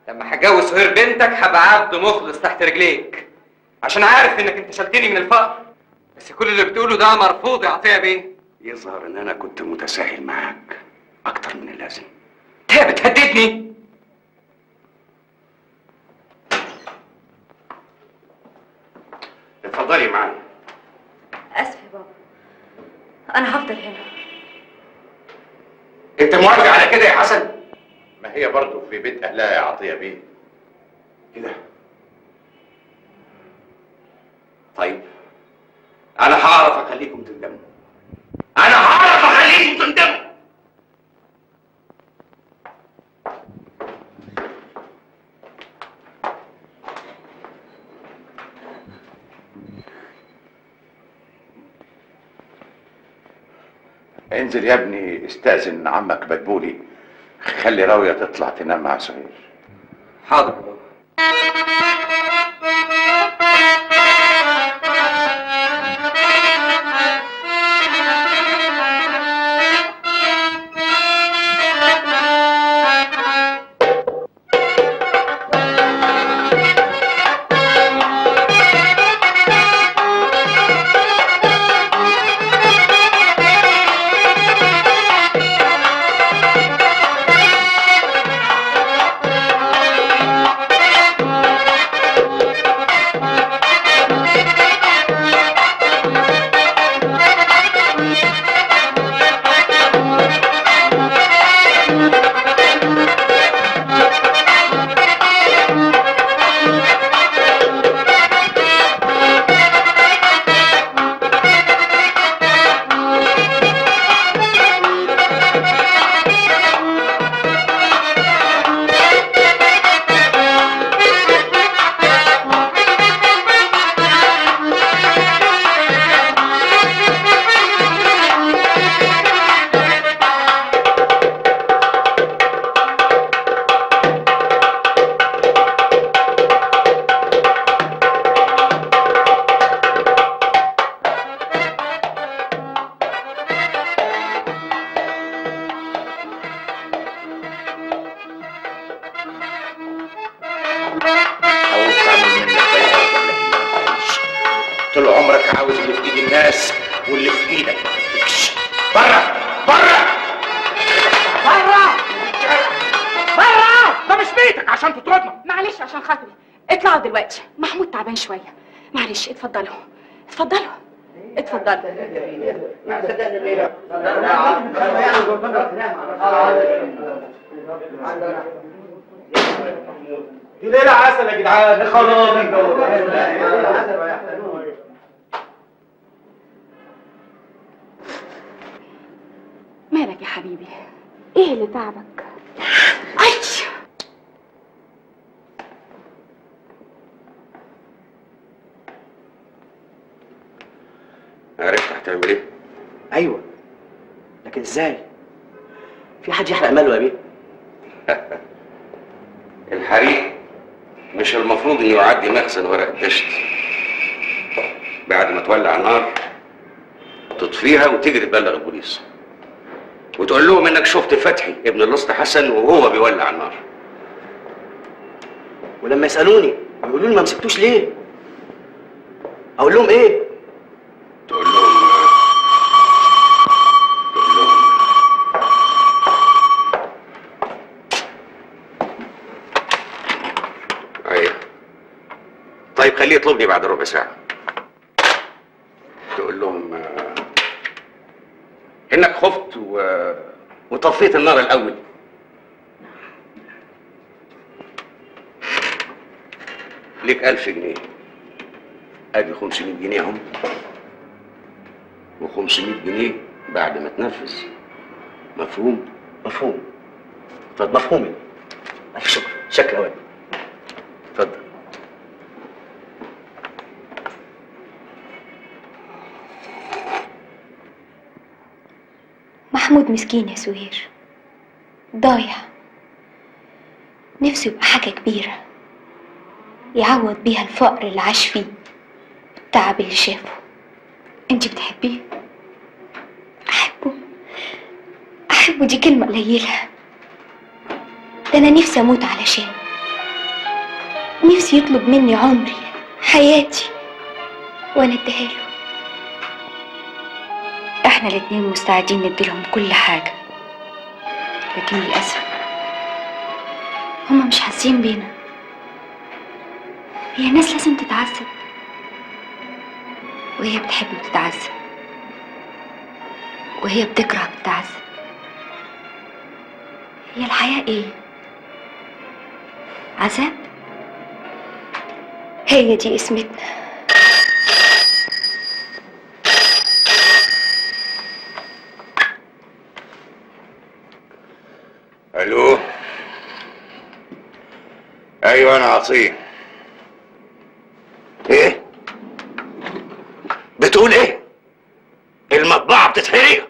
لما هتجوز سهير بنتك هبقى عبد مخلص تحت رجليك، عشان عارف انك انت شلتني من الفقر. بس كل اللي بتقوله ده مرفوض يا عطية بيه. يظهر ان انا كنت متساهل معاك اكتر من اللازم. انت بتهددني؟ اتفضلي معايا. اسف يا بابا، انا هفضل هنا. انت موافق على كده يا حسن؟ ما هي برضه في بيت اهلها يا عطية بيه. ايه ده؟ طيب انا هعرف اخليكم تندموا. انا هعرف اخليكم تندموا. انزل يا ابني استأذن عمك مدبولي، خلي راوية تطلع تنام مع سهير. حاضر يا بابا. Thank you. بس، واللي في ايدك ما تفكش. بره بره بره بره، ده مش بيتك عشان تطردنا. معلش عشان خاطري اطلعوا دلوقتي، محمود تعبان شوية. معلش اتفضلوا اتفضلوا اتفضلوا. دي ليلة عسل يا جدعان. خلاص. مالك يا حبيبي؟ ايه اللي تعبك؟ اي عرفت هتعمل ايه؟ ايوه، لكن ازاي؟ في حد يحرق ماله يا بيه؟ الحريق مش المفروض انه يعدي مخزن ورق الدشت. بعد ما تولع نار تطفيها وتجري تبلغ البوليس وتقول لهم انك شفت فتحي ابن الاسطى حسن وهو بيولع النار. ولما يسالوني يقولوا لي ما مسكتوش ليه؟ اقول لهم ايه؟ تقول لهم ايوه. طيب خليه يطلبني بعد ربع ساعة. تقول لهم انك خفت وطفيت النار الاول. ليك 1000 جنيه. ادي 500 جنيه اهم، و500 جنيه بعد ما تنفذ. مفهوم؟ مفهوم. طب مفهوم. الف شكر. شكرا يا اتفضل. محمود مسكين يا سهير، ضايع، نفسه يبقى حاجة كبيرة يعوض بيها الفقر اللي عاش فيه والتعب اللي شافه. انتي بتحبيه؟ أحبه؟ أحبه دي كلمة قليلة، ده أنا نفسي أموت علشانه، نفسي يطلب مني عمري حياتي وأنا اديها له. احنا الاتنين مستعدين نديلهم كل حاجة، لكن للأسف هما مش حاسين بينا. هي الناس لازم تتعذب، وهي بتحب بتتعذب، وهي بتكره بتتعذب. هي الحياة ايه؟ عذاب؟ هي دي اسمتنا. الو. ايوه انا عطية. ايه بتقول ايه؟ المطبعة بتتحرق؟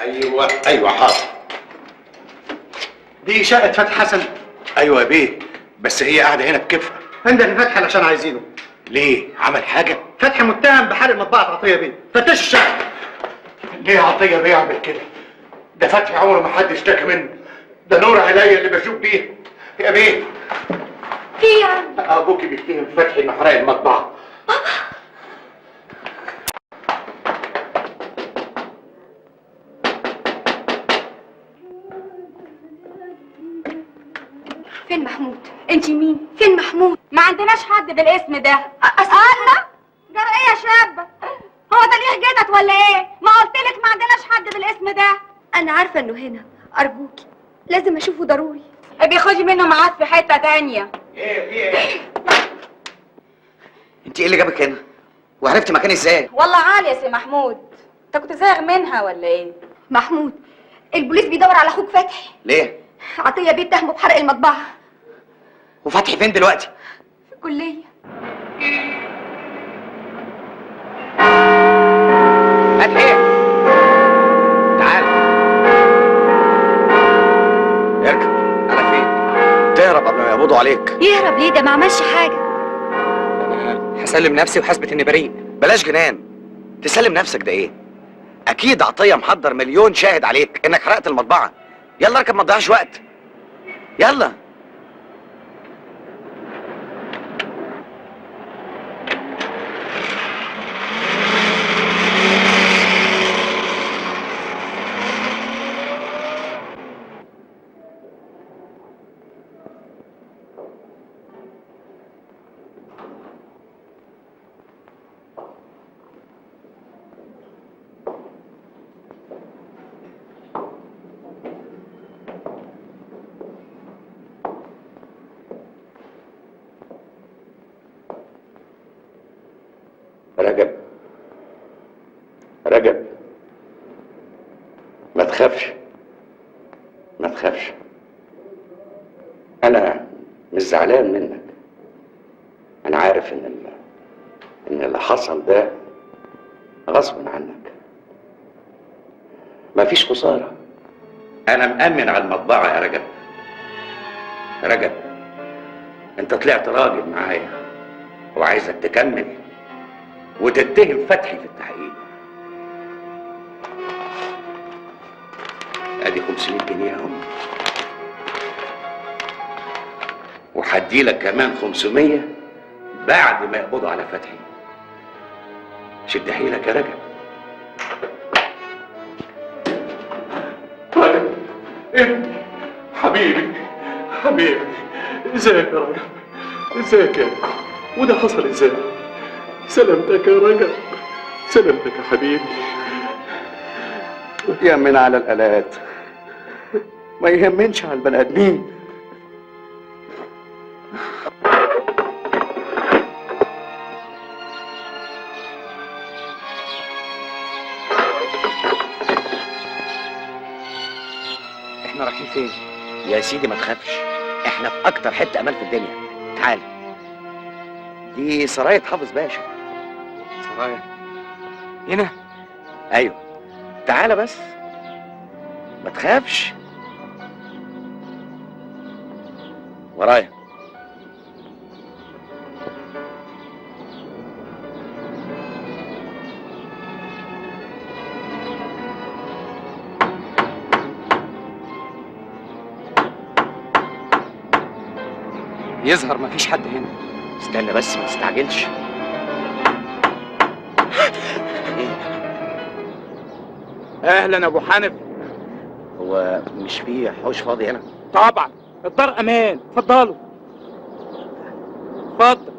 ايوه ايوه حاضر. دي شقه فتحي حسن؟ ايوه يا بيه، بس هي قاعدة هنا بكيفها. انده لفتحي عشان عايزينه. ليه؟ عمل حاجة؟ فتحي متهم بحرق مطبعة عطية بيه، فتشوا الشقة. ليه عطية بيه يعمل كده؟ ده فتحي عمره ما حد اشتكى منه، ده نور عينيا اللي بشوف بيه. يا بيه في يا عم؟ ابوكي بيتهم فتحي انه حرق المطبعة. فين محمود؟ انت مين؟ فين محمود؟ ما عندناش حد بالاسم ده. الله، جرى ايه يا شابه؟ هو ده ليه جدت ولا ايه؟ ما قلتلك ما عندناش حد بالاسم ده. انا عارفه انه هنا، ارجوكي لازم اشوفه ضروري. بيخش منه ميعاد في حتة تانية. ايه في ايه؟ انت ايه اللي جابك هنا؟ وعرفتي مكاني ازاي؟ والله عالي يا سي محمود، انت كنت زاغ منها ولا ايه؟ محمود، البوليس بيدور على اخوك فتحي. ليه؟ عطية بيه اتهمه بحرق المطبعة. وفتحي فين دلوقتي؟ في الكلية. فتحي تعال اركب. على فين؟ تهرب قبل ما يقبضوا عليك. يهرب ليه؟ ده ما عملش حاجة. انا هسلم نفسي وحسبت اني بريء. بلاش جنان، تسلم نفسك ده ايه؟ اكيد عطية محضر مليون شاهد عليك انك حرقت المطبعة. يلا اركب ما تضيعش وقت. يلا. رجب، رجب، ما تخافش، ما تخافش، أنا مش زعلان منك. أنا عارف إن اللي حصل ده غصب عنك، مفيش خسارة. أنا مأمن على المطبعة يا رجب. رجب، أنت طلعت راجل معايا وعايزك تكمل وتتهم فتحي في التحقيق. ادي 500 جنيه اهم، وهديلك كمان 500 بعد ما يقبضوا على فتحي. شد حيلك يا رجب. رجب ابني، حبيبي حبيبي، ازيك يا رجب؟ ازيك يا ابني؟ وده حصل ازاي؟ سلامتك يا رجب، سلامتك يا حبيبي. يأمن على الآلات، ما يهمنش على البني آدمين. احنا رايحين فين؟ يا سيدي ما تخافش، احنا في أكتر حتة أمان في الدنيا. تعال، دي سراية حافظ باشا. سرايا هنا؟ ايوه، تعالى بس ما تخافش، ورايا. يظهر مفيش حد هنا. استنى بس، ما تستعجلش. اهلا ابو حنفي. هو مش في حوش فاضي هنا؟ طبعا، الدار امان، اتفضلوا. اتفضل.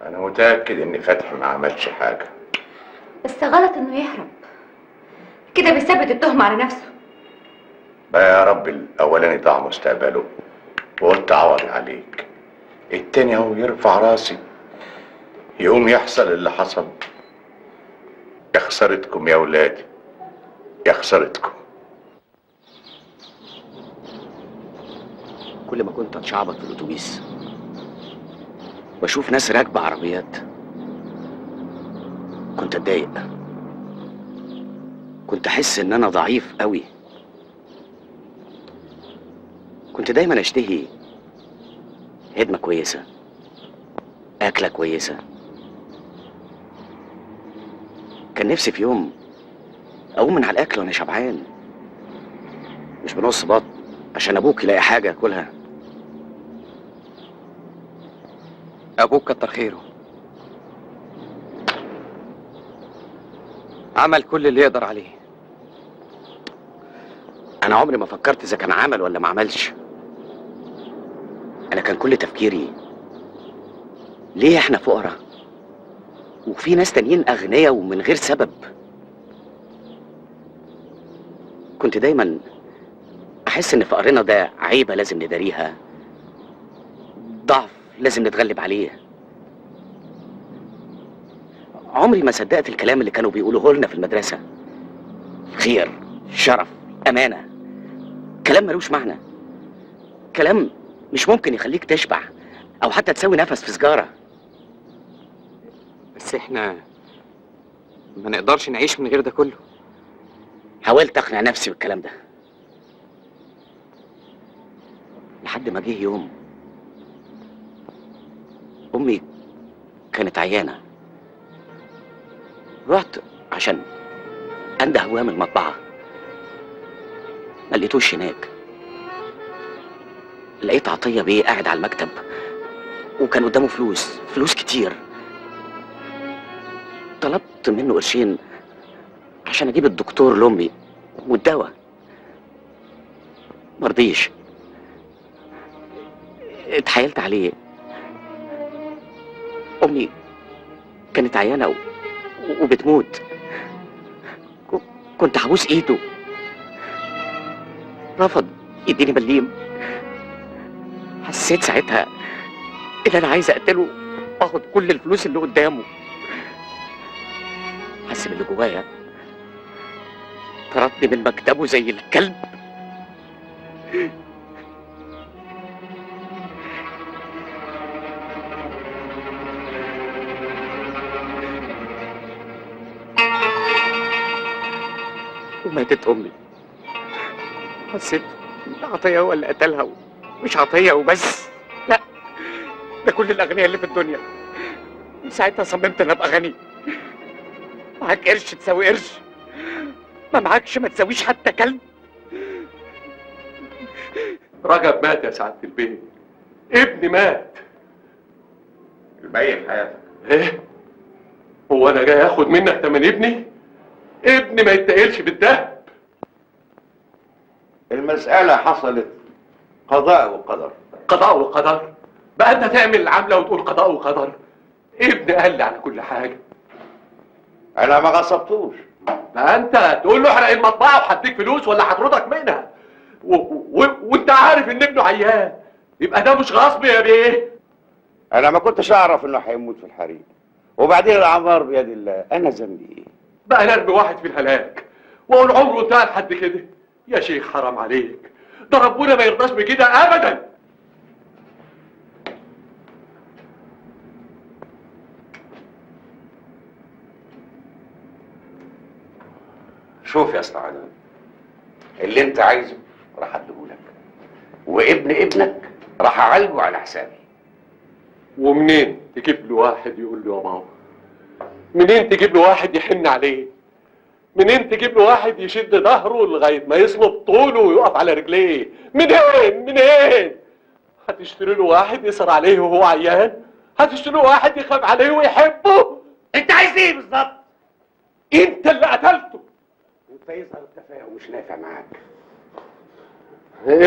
انا متاكد ان فتحي ما عملش حاجة. بس غلط انه يهرب كده، بيثبت التهمة على نفسه. بقى يا رب الاولاني ضاع مستقبله وقلت عوضي عليك، التاني اهو يرفع راسي يقوم يحصل اللي حصل. يا خسارتكم يا ولادي، يا خسارتكم. كل ما كنت اتشعبط في الاتوبيس واشوف ناس راكبه عربيات كنت اتضايق، كنت احس ان انا ضعيف قوي. كنت دايما اشتهي هدمه كويسة، اكله كويسة. كان نفسي في يوم اقوم من على الاكل وانا شبعان، مش بنص بطن عشان ابوك يلاقي حاجة اكلها. ابوك كتر خيره، عمل كل اللي يقدر عليه. انا عمري ما فكرت اذا كان عمل ولا ما عملش. انا كان كل تفكيري ليه احنا فقراء وفي ناس تانيين اغنياء ومن غير سبب. كنت دايما احس ان فقرنا ده عيبه لازم نداريها، ضعف لازم نتغلب عليه. عمري ما صدقت الكلام اللي كانوا بيقولوه لنا في المدرسة، خير، شرف، امانه، كلام ملوش معنى، كلام مش ممكن يخليك تشبع او حتى تسوي نفس في سجاره. بس احنا ما نقدرش نعيش من غير ده كله. حاولت اقنع نفسي بالكلام ده لحد ما جه يوم امي كانت عيانة. رحت عشان أنده أبويا من المطبعة، ما لقيتوش هناك. لقيت عطية بيه قاعد على المكتب، وكان قدامه فلوس، فلوس كتير. طلبت منه قرشين عشان أجيب الدكتور لأمي والدواء، مرضيش. اتحايلت عليه. أمي كانت عيانة وبتموت، كنت هبوس إيده. رفض يديني مليم. حسيت ساعتها إن أنا عايز أقتله وآخد كل الفلوس اللي قدامه. حس باللي جوايا، طردني من مكتبه زي الكلب. وماتت أمي. حسيت إن عطية هو اللي قتلها، مش عطية وبس، لا، ده كل الأغنياء اللي في الدنيا. من ساعتها صممت إن أبقى غني. معاك قرش تساوي قرش، ما معاكش ما تساويش حتى كلب. رجب مات يا سعادة البيت، ابني مات. الباقي في حياتك. ايه؟ هو انا جاي اخد منك تمن ابني؟ ابني ما يتقلش بالدهب. المسألة حصلت قضاء وقدر. قضاء وقدر؟ بقى انت تعمل العملة وتقول قضاء وقدر؟ ابني قال لي على كل حاجة. انا ما غصبتوش. ما انت تقول له احرق المطبعة وهديك فلوس ولا هطردك منها، وانت عارف ان ابنه عيان، يبقى ده مش غصب يا بيه. انا ما كنتش اعرف انه هيموت في الحريق، وبعدين الاعمار بيد الله، انا ذنبي ايه؟ بقى نرمي واحد في الهلاك واقول عمره انتهى لحد كده؟ يا شيخ حرام عليك، ده ربنا ما يرضاش بكده ابدا. شوف يا اسطى عدوي، اللي انت عايزه راح اديهولك، وابن ابنك راح اعالجه على حسابي. ومنين تجيب له واحد يقول له يا بابا؟ منين تجيب له واحد يحن عليه؟ منين تجيب له واحد يشد ظهره لغاية ما يصلب طوله ويقف على رجليه؟ منين؟ منين؟ هتشتري له واحد يسهر عليه وهو عيان؟ هتشتري له واحد يخاف عليه ويحبه؟ انت عايز ايه بالظبط؟ انت اللي قتلته. انت يظهر التفاهم مش نافع معاك.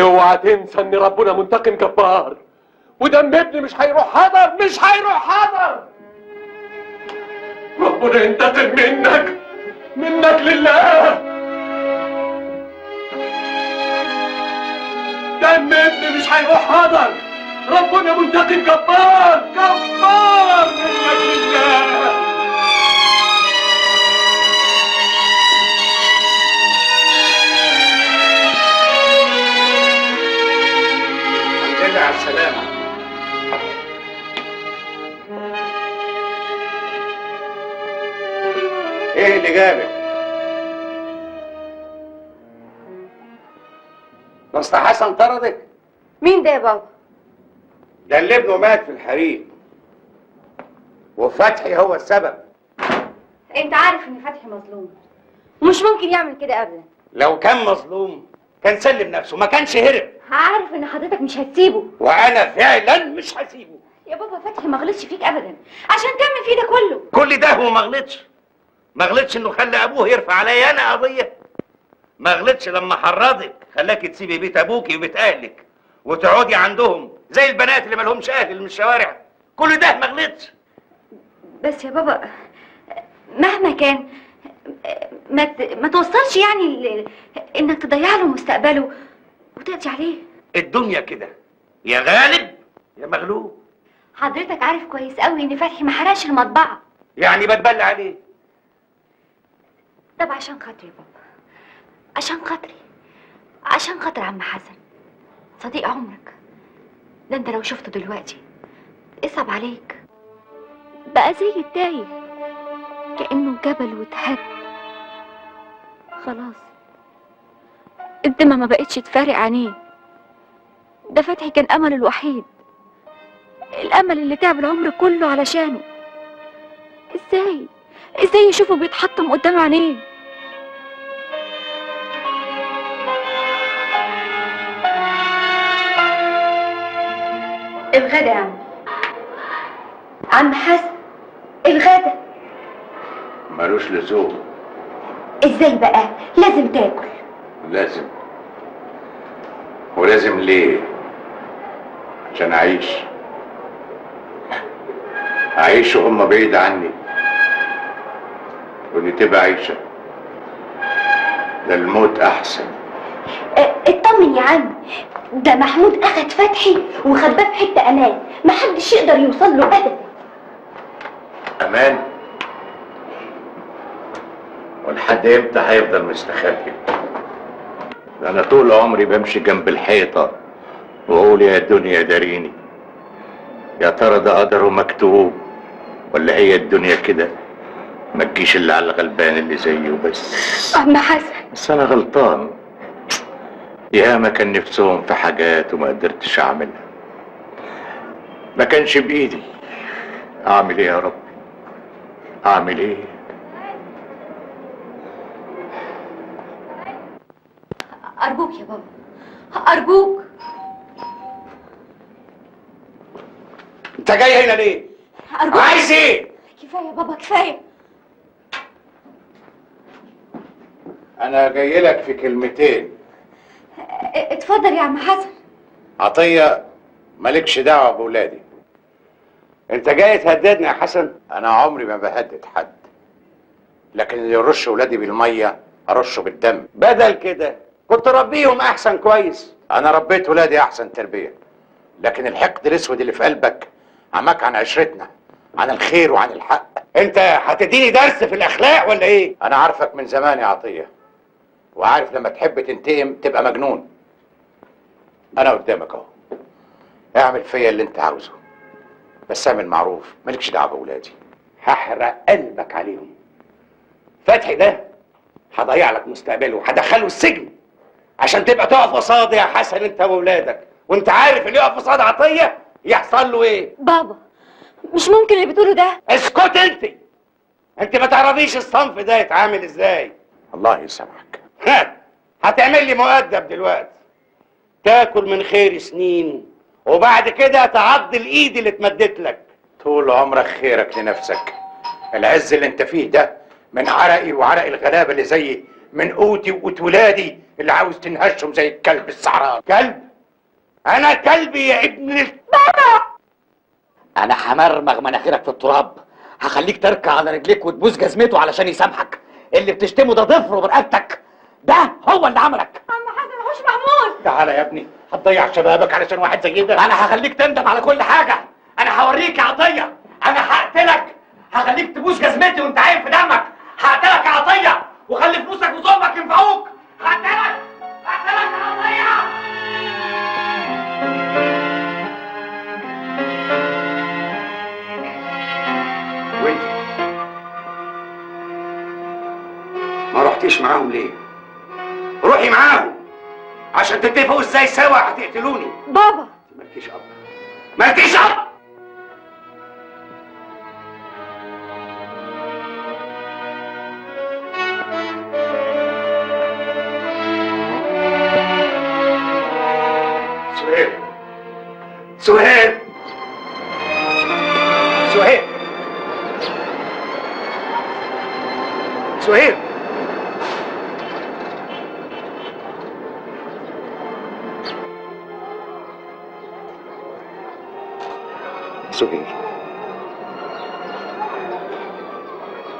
اوعى تنسى ان ربنا منتقم جبار، ودم ابني مش هيروح هدر، مش هيروح هدر. ربنا ينتقم منك، منك لله. دم ابني مش هيروح هدر، ربنا منتقم جبار، جبار، منك لله. على السلامة. ايه اللي جابك؟ بس حسن طردك؟ مين ده يا بابا؟ ده اللي ابنه مات في الحريق، وفتحي هو السبب. انت عارف ان فتحي مظلوم ومش ممكن يعمل كده ابدا. لو كان مظلوم كان سلم نفسه، ما كانش هرب. عارف ان حضرتك مش هتسيبه. وانا فعلا مش هسيبه. يا بابا فتحي ما غلطش فيك ابدا عشان تعمل فيه ده كله. كل ده هو ما غلطش. ما غلطش انه خلى ابوه يرفع عليا انا قضية. ما غلطش لما حرضك خلاكي تسيبي بيت ابوكي وبيت اهلك وتقعدي عندهم زي البنات اللي مالهمش اهل اللي من الشوارع. كل ده ما غلطش. بس يا بابا مهما كان ما توصلش يعني انك تضيع له مستقبله وتقضي عليه. الدنيا كده، يا غالب يا مغلوب. حضرتك عارف كويس قوي ان فتحي ما حرقش المطبعة. يعني بتبلى عليه. طب عشان خاطري يا بابا، عشان خاطري، عشان خاطر عم حسن صديق عمرك ده، انت لو شفته دلوقتي اصعب عليك. بقى زي التايه، كأنه جبل واتهد. خلاص الدمى ما بقتش تفارق عينيه. ده فتحي كان امله الوحيد، الامل اللي تعب العمر كله علشانه. ازاي ازاي يشوفه بيتحطم قدام عينيه؟ الغدا يا عم، عم حسن الغدا. ملوش لزوم. ازاي بقى؟ لازم تاكل. لازم؟ ولازم ليه؟ عشان اعيش. اعيش وهم بعيد عني، ودي تبقى عيشة. ده الموت احسن. اطمن يا عم، ده محمود اخد فتحي وخباه في حتة امان، محدش يقدر يوصل له ابدا. امان؟ ولحد امتى هيفضل مستخبي؟ ده انا طول عمري بمشي جنب الحيطة واقول يا دنيا داريني. يا ترى ده قدره مكتوب ولا هي الدنيا كده ما تجيش الا على الغلبان اللي زيه بس؟ عم حسن بس انا غلطان، ياما كان نفسهم في حاجات وما قدرتش اعملها، ما كانش بايدي. اعمل ايه يا رب؟ اعمل ايه؟ ارجوك يا بابا، ارجوك. انت جاي هنا ليه؟ ارجوك. عايز ايه؟ كفاية يا بابا كفاية. انا جاي لك في كلمتين. اتفضل يا عم حسن. عطية مالكش دعوه بولادي. انت جاي تهددني يا حسن؟ انا عمري ما بهدد حد، لكن اللي يرش ولادي بالمية ارشه بالدم. بدل كده كنت ربيهم احسن كويس. انا ربيت ولادي احسن تربيه، لكن الحقد الاسود اللي في قلبك عماك عن عشرتنا، عن الخير وعن الحق. انت هتديني درس في الاخلاق ولا ايه؟ انا عارفك من زمان يا عطية، وعارف لما تحب تنتقم تبقى مجنون. انا قدامك اهو، اعمل فيا اللي انت عاوزه، بس اعمل معروف، مالكش دعوه بولادي. هحرق قلبك عليهم. فتحي ده هضيع لك مستقبله وهدخله السجن عشان تبقى تقف قصادي يا حسن انت واولادك، وانت عارف اللي يقف قصاد عطية يحصل له ايه. بابا مش ممكن اللي بتقوله ده. اسكت انت، انت ما تعرفيش الصنف ده يتعامل ازاي. الله يسامحك. ها، هتعمل لي مؤدب دلوقتي، تاكل من خير سنين وبعد كده تعض الايد اللي اتمدت لك. طول عمرك خيرك لنفسك. العز اللي انت فيه ده من عرقي وعرق الغلابة اللي زيي، من قوتي وقوت ولادي اللي عاوز تنهشهم زي الكلب السعران. كلب؟ انا كلبي يا ابن بابا. انا همرمغ مناخيرك في التراب، هخليك تركع على رجليك وتبوس جزمته علشان يسامحك. اللي بتشتمه ده ضفره برقبتك، ده هو اللي عملك. عم حسن حوش محمود. تعالى يا ابني، هتضيع شبابك علشان واحد زي ده. انا هخليك تندم على كل حاجة. انا هوريك يا عطية، انا هقتلك، هخليك تبوس جزمتي وانت عايم في دمك. هقتلك يا عطية، وخلي فلوسك وظلمك ينفعوك. هقتلك، هقتلك يا عطية. وانت ما رحتيش معاهم ليه؟ روحي معاهم عشان تتفقوا ازاي سوا هتقتلوني. بابا مالكيش اب، مالكيش اب. سهير، سهير، سهير، سهير. سهير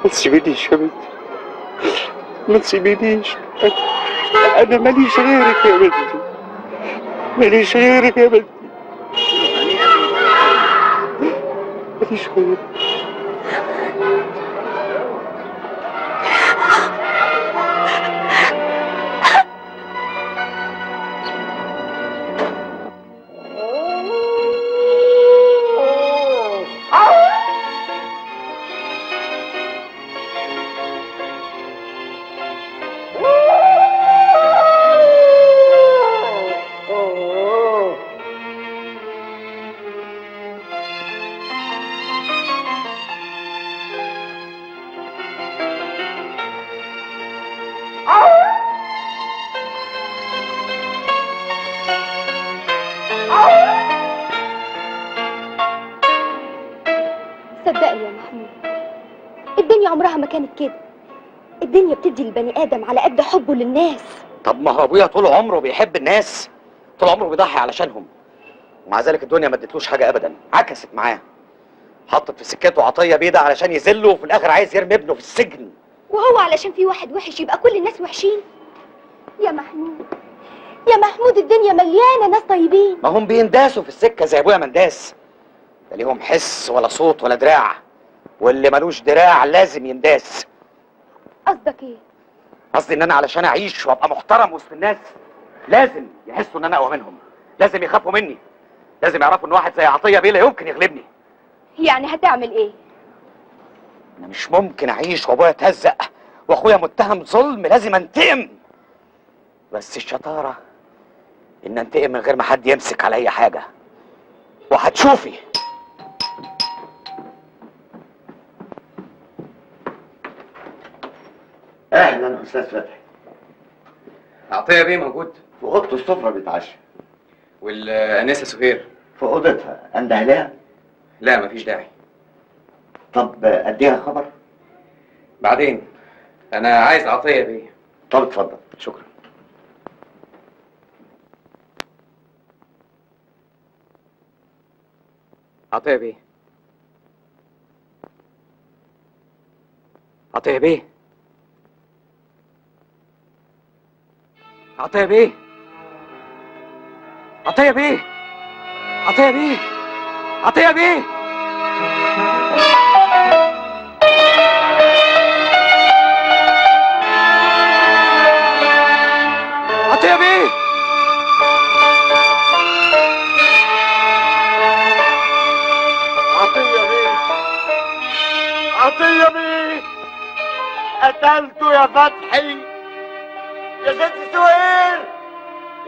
ما تسيبينيش يا بنتي، ما تسيبينيش. أنا ماليش غيرك يا بنتي، ماليش غيرك يا بنتي، ماليش غيرك. كده. الدنيا بتدي للبني ادم على قد حبه للناس. طب ما هو ابويا طول عمره بيحب الناس، طول عمره بيضحي علشانهم، ومع ذلك الدنيا ما ادتلوش حاجة ابدا، عكست معاه. حطت في سكته عطية بيضة علشان يذله، وفي الاخر عايز يرمي ابنه في السجن. وهو علشان في واحد وحش يبقى كل الناس وحشين؟ يا محمود يا محمود، الدنيا مليانة ناس طيبين. ما هم بينداسوا في السكة زي ابويا منداس، لا ليهم حس ولا صوت ولا دراع، واللي ملوش دراع لازم ينداس. قصدك ايه؟ قصدي ان انا علشان اعيش وابقى محترم وسط الناس لازم يحسوا ان انا اقوى منهم، لازم يخافوا مني، لازم يعرفوا ان واحد زي عطية بيه لا يمكن يغلبني. يعني هتعمل ايه؟ انا مش ممكن اعيش وابويا اتهزق واخويا متهم ظلم، لازم انتقم. بس الشطارة ان انتقم من غير ما حد يمسك عليا حاجة، وهتشوفي. اهلا استاذ فتحي. عطية بيه موجود؟ في اوضة السفرة بيتعشى. والانسه سهير؟ في اوضتها. انده لها؟ لا مفيش داعي. طب اديها خبر؟ بعدين، انا عايز عطية بيه. طب اتفضل. شكرا. عطية بيه، عطية بيه، عطية بيه، عطية بيه، عطية بيه، عطية بيه. عطية بيه. عطية بيه، عطية بيه، قتلته يا فتحي. يا ست سهير،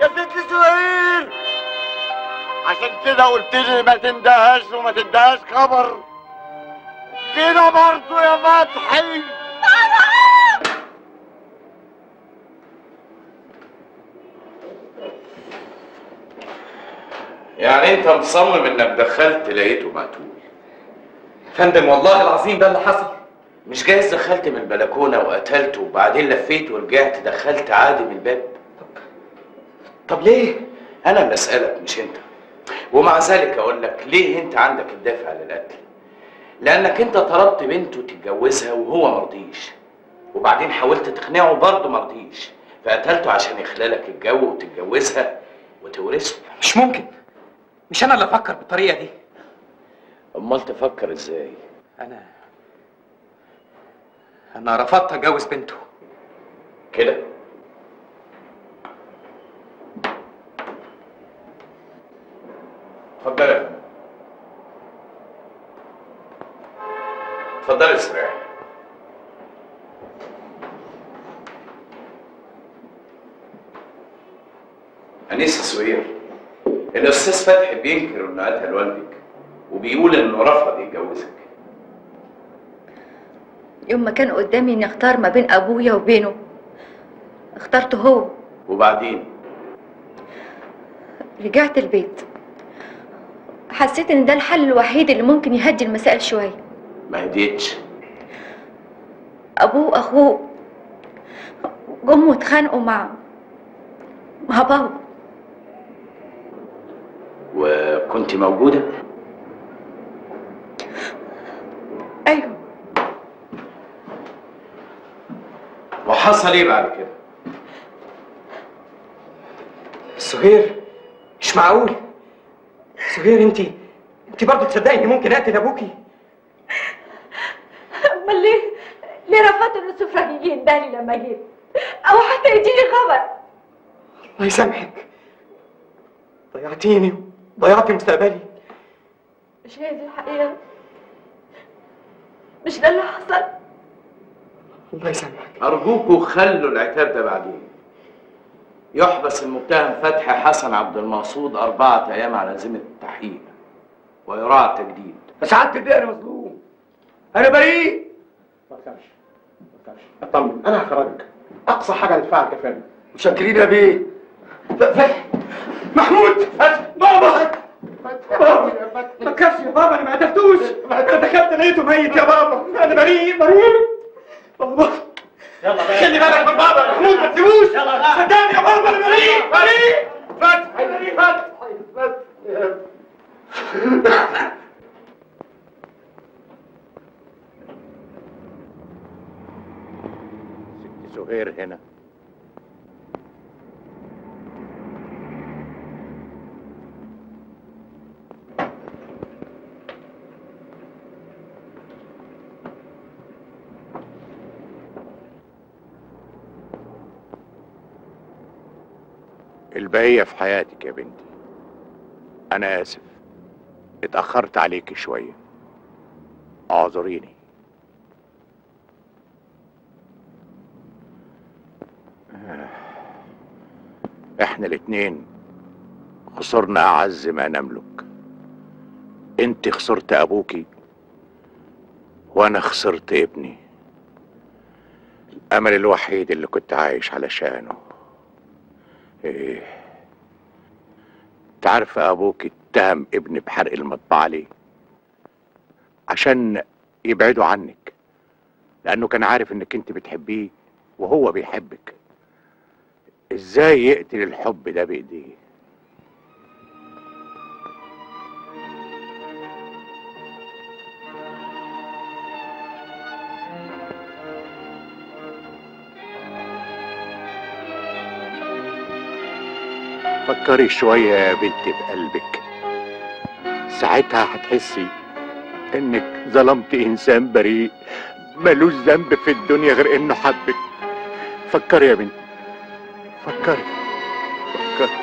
يا ست سهير، عشان كده قلت لي ما تندهش وما تندهش خبر كده برضه يا فتحي. يعني انت مصمم انك دخلت لقيته مقتول؟ فندم والله العظيم ده اللي حصل. مش جايز دخلت من البلكونه وقتلته وبعدين لفيت ورجعت دخلت عادي من الباب؟ طب ليه؟ انا اللي اسالك مش انت. ومع ذلك اقول لك ليه انت عندك الدافع للقتل. لانك انت طلبت بنته تتجوزها وهو مرضيش، وبعدين حاولت تقنعه برضه مرضيش، فقتلته عشان يخلالك الجو وتتجوزها وتورثه. مش ممكن، مش انا اللي افكر بالطريقة دي. امال تفكر ازاي؟ انا رفضت اتجوز بنته. كده؟ اتفضل يا فندم. اتفضل استريح. أنيسة سهير، الأستاذ فتحي بينكر إنه قتل والدك وبيقول إنه رفض يتجوزك. يوم ما كان قدامي اني اختار ما بين ابويا وبينه اخترته هو. وبعدين؟ رجعت البيت، حسيت ان ده الحل الوحيد اللي ممكن يهدي المسائل شوية. ما هديتش. ابوه واخوه جم واتخانقوا مع بابا. وكنت موجودة؟ ايوه. وحصل ايه بعد كده؟ سهير مش معقول. سهير انت برضه تصدقي اني ممكن اقتل ابوكي؟ امال ليه رفضت ان السفرجيين يندهلي لما جيت او حتى يديني خبر؟ الله يسامحك، ضيعتيني وضيعتي مستقبلي. مش هي دي الحقيقة؟ مش ده اللي حصل؟ الله يسامحك. أرجوكوا خلوا العتاب ده بعدين. يحبس المتهم فتحي حسن عبد المقصود 4 أيام على ذمة التحقيق ويراعى التجديد. سعادة البيه أنا مظلوم، أنا بريء. ما تخافش ما تخافش، اطمن أنا هخرجك. أقصى حاجة هندفعها الكفالة. متشكرين يا بيه. فتحي، محمود، فتحي، بابا، بابا ما تخافش يا بابا، أنا ما قتلتوش. أنا دخلت لقيته ميت يا بابا. أنا بريء بريء. بابا يلا بقى، خلي بالك من بابا يا محمود، ما تسيبوش. صدقني يا بابا انا بريء بريء. فتحي فتحي فتحي. ست سهير هنا. البقية في حياتك يا بنتي. أنا آسف اتأخرت عليك شوية، اعذريني. احنا الاتنين خسرنا أعز ما نملك. انت خسرت أبوكي وأنا خسرت ابني، الأمل الوحيد اللي كنت عايش علشانه. ايه، انت عارفة ابوك اتهم ابني بحرق المطبعة ليه؟ عشان يبعدوا عنك، لانه كان عارف انك انت بتحبيه وهو بيحبك. ازاي يقتل الحب ده بايديه؟ فكري شوية يا بنتي بقلبك، ساعتها هتحسي انك ظلمت انسان بريء ملوش ذنب في الدنيا غير انه حبك. فكري يا بنتي، فكري فكري.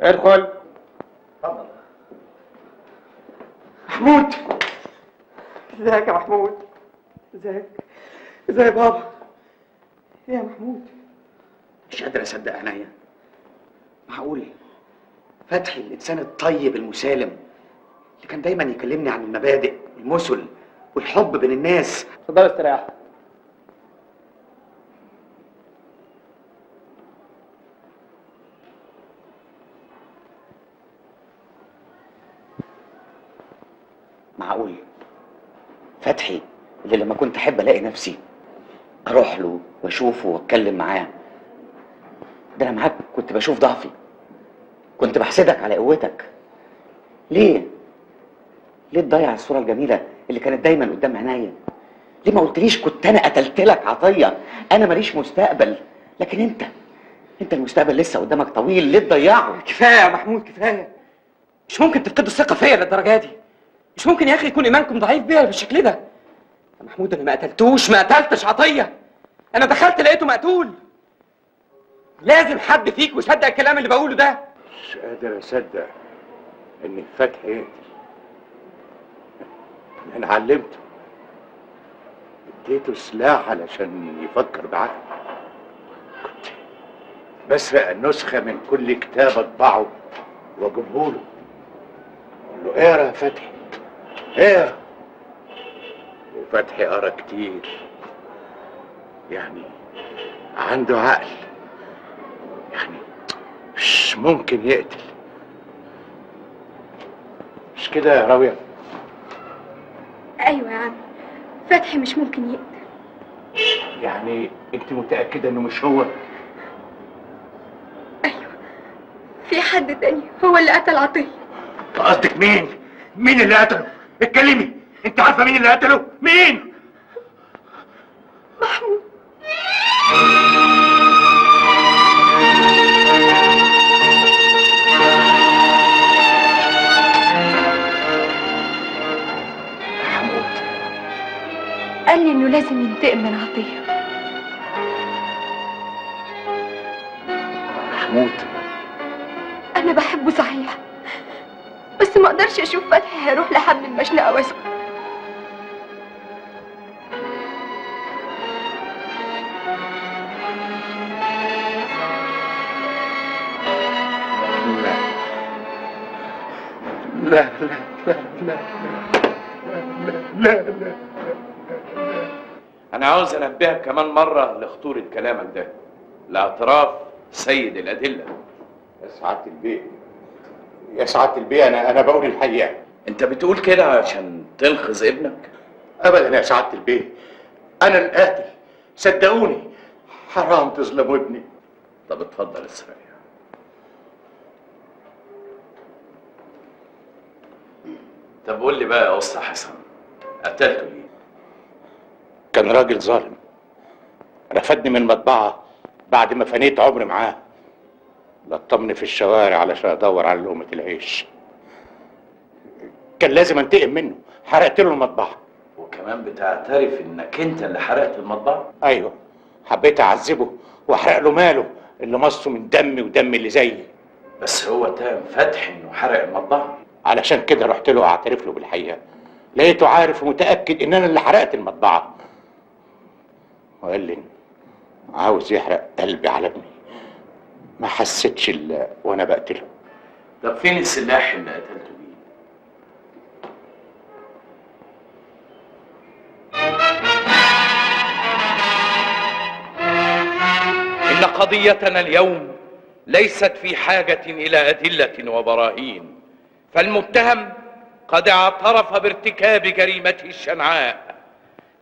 ادخل. اتفضل. محمود، ازيك يا محمود؟ ازيك؟ ازاي يا بابا؟ ايه يا محمود؟ مش قادر اصدق عينيا. معقول فتحي الانسان الطيب المسالم اللي كان دايما يكلمني عن المبادئ والمثل والحب بين الناس؟ اتفضل استريح. معقول فتحي اللي لما كنت احب الاقي نفسي اروح له واشوفه واتكلم معاه، ده انا معاك كنت بشوف ضعفي، كنت بحسدك على قوتك. ليه؟ ليه تضيع الصورة الجميلة اللي كانت دايما قدام عينيا؟ ليه ما قلتليش كنت انا قتلت لك عطية؟ انا ماليش مستقبل، لكن انت المستقبل لسه قدامك طويل، ليه تضيعه؟ كفاية يا محمود كفاية. مش ممكن تفقدوا الثقة فيا للدرجة دي. مش ممكن يا اخي يكون ايمانكم ضعيف بيا بالشكل ده. يا محمود انا ما قتلتوش، ما قتلتش عطية. انا دخلت لقيته مقتول. لازم حد فيكم يصدق الكلام اللي بقوله ده. مش قادر اصدق ان فتحي يقتل. انا علمته، اديته سلاح علشان يفكر بعقله. كنت بسرق نسخه من كل كتاب اطبعه واجيبه له، اقول له اقرا يا فتحي اقرا. وفتحي قرا كتير، يعني عنده عقل، يعني مش ممكن يقتل. مش كده يا راوية؟ ايوه يا عم، فتحي مش ممكن يقتل. يعني انت متأكدة انه مش هو؟ ايوه، في حد تاني هو اللي قتل عطية. قصدك مين؟ مين اللي قتله؟ اتكلمي، انت عارفة مين اللي قتله؟ مين؟ محمود. محمود قال لي انه لازم ينتقم من عطية. محمود صحيح، بس ما اقدرش اشوف فتحي هيروح لحبل المشنقه واسكت. لا لا لا لا لا لا لا. أنا عاوز أنبهك كمان مرة لخطورة كلامك ده. الاعتراف سيد الأدلة. يا سعادة البيه، يا سعادة البيه، أنا بقول الحقيقة. أنت بتقول كده عشان تنقذ ابنك؟ أبدا يا سعادة البيه، أنا القاتل، صدقوني، حرام تظلموا ابني. طب اتفضل استريح. طب قول لي بقى يا أسطى حسن، قتلته ليه؟ كان راجل ظالم، رفدني من المطبعة بعد ما فنيت عمري معاه، لطمني في الشوارع علشان ادور على لقمة العيش. كان لازم انتقم منه، حرقت له المطبعة. وكمان بتعترف انك انت اللي حرقت المطبعة؟ ايوه، حبيت اعذبه واحرق له ماله اللي مصه من دمي ودم اللي زيي. بس هو اتهم فتحي انه حرق المطبعة. علشان كده رحت له اعترف له بالحقيقة، لقيته عارف ومتأكد ان انا اللي حرقت المطبعة، وقال لي عاوز يحرق قلبي على ابني. ما حسيتش الا وانا بقتله. طب فين السلاح اللي قتلته بيه؟ إن قضيتنا اليوم ليست في حاجة إلى أدلة وبراهين، فالمتهم قد اعترف بارتكاب جريمته الشنعاء،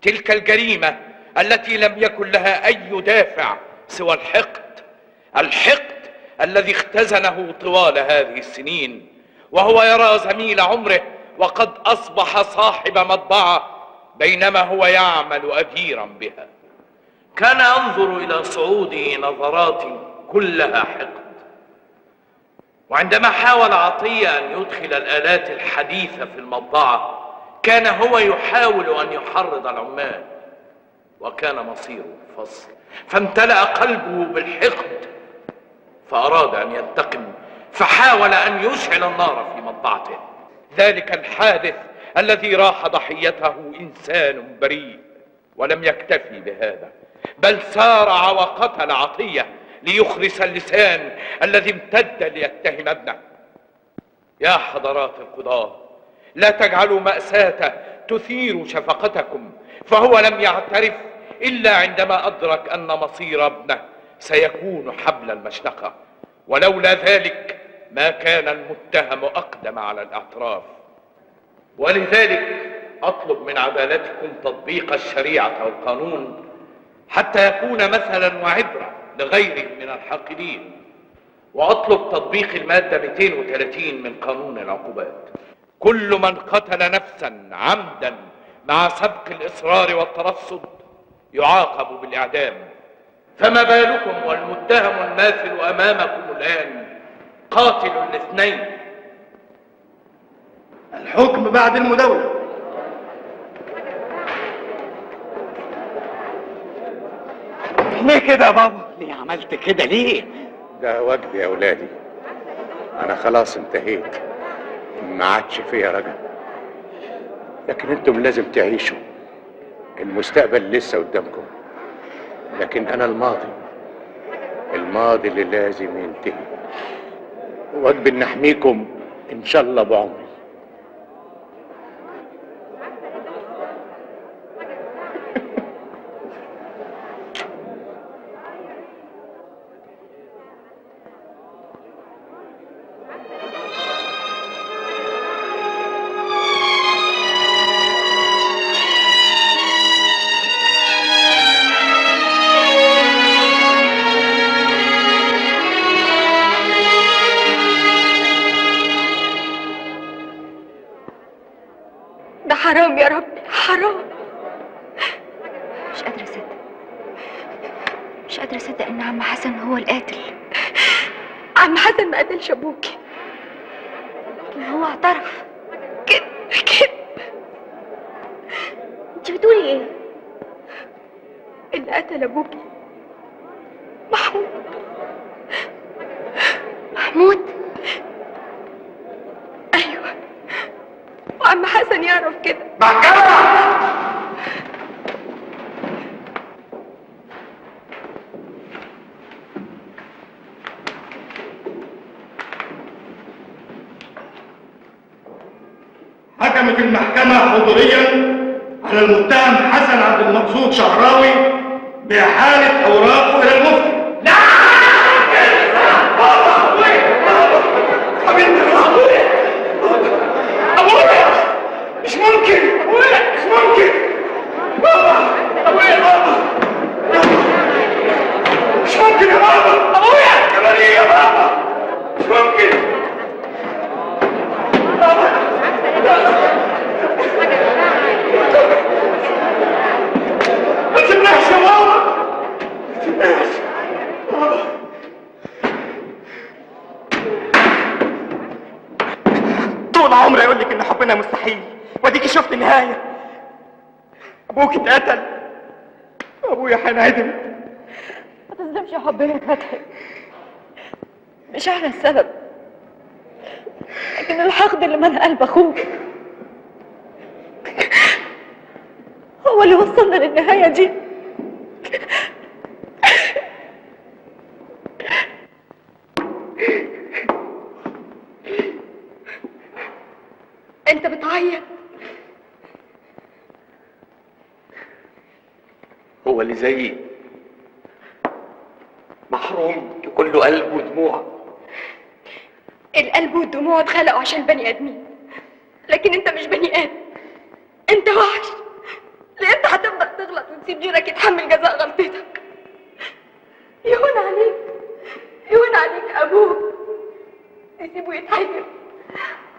تلك الجريمة التي لم يكن لها أي دافع سوى الحقد، الحقد الذي اختزنه طوال هذه السنين، وهو يرى زميل عمره وقد أصبح صاحب مطبعة بينما هو يعمل أجيرا بها. كان ينظر إلى صعوده نظرات كلها حقد. وعندما حاول عطية أن يدخل الآلات الحديثة في المطبعة، كان هو يحاول أن يحرض العمال، وكان مصيره الفصل، فامتلأ قلبه بالحقد، فأراد أن ينتقم، فحاول أن يشعل النار في مطبعته. ذلك الحادث الذي راح ضحيته إنسان بريء، ولم يكتفي بهذا، بل سارع وقتل عطية ليخرس اللسان الذي امتد ليتهم ابنه. يا حضرات القضاة، لا تجعلوا مأساته تثير شفقتكم، فهو لم يعترف إلا عندما أدرك أن مصير ابنه سيكون حبل المشنقة، ولولا ذلك ما كان المتهم أقدم على الاعتراف. ولذلك أطلب من عدالتكم تطبيق الشريعة والقانون حتى يكون مثلا وعبرة لغيره من الحاقدين، وأطلب تطبيق المادة 230 من قانون العقوبات. كل من قتل نفسا عمدا مع سبق الإصرار والترصد يعاقب بالإعدام، فما بالكم والمتهم الماثل أمامكم الآن قاتل الاثنين. الحكم بعد المداولة. ليه كده يا بابا؟ ليه عملت كده ليه؟ ده واجبي يا أولادي، أنا خلاص انتهيت، ما عادش فيا رجا، لكن انتم لازم تعيشوا، المستقبل لسه قدامكم، لكن أنا الماضي، الماضي اللي لازم ينتهي، واجب إن أحميكم إن شاء الله بعمري. ده حرام يا ربي، حرام. مش قادرة أصدق، مش قادرة أصدق إن عم حسن هو القاتل. عم حسن ما قتلش أبوكي، لكن هو اعترف. كذب كذب. أنت بتقولي إيه؟ اللي قتل أبوكي محمود. محمود؟ وعم حسن يعرف كده. محكمة. حكمت المحكمة حضوريا على المتهم حسن عبد المقصود شعراوي بإحالة أوراقه إلى المفتي. لا! بابا! بابا! حبيبي أبويا! أبويا! مش ممكن! أبويا! مش ممكن! بابا! أبويا! بابا! مش ممكن يا بابا! أبويا! كمان إيه يا بابا؟ مش ممكن! بابا! ما تسيبناش يا بابا، ما تسيبناش بابا. طول عمري اقول لك ان حبنا مستحيل، واديكي شفت النهاية. ابوك اتقتل، ابويا هينعدم. ما تظلمش حبنا يا فتحي، مش احنا السبب، لكن الحقد اللي ملأ قلب اخوك هو اللي وصلنا للنهاية دي. انت بتعيط. هو اللي زيي محروم كله قلب ودموع. القلب والدموع اتخلقوا عشان بني ادمين، لكن انت مش بني ادم، انت وحش. ليه انت هتفضل تغلط وتسيب غيرك يتحمل جزاء غلطتك؟ يهون عليك، يهون عليك ابوك تسيبه يتحاسب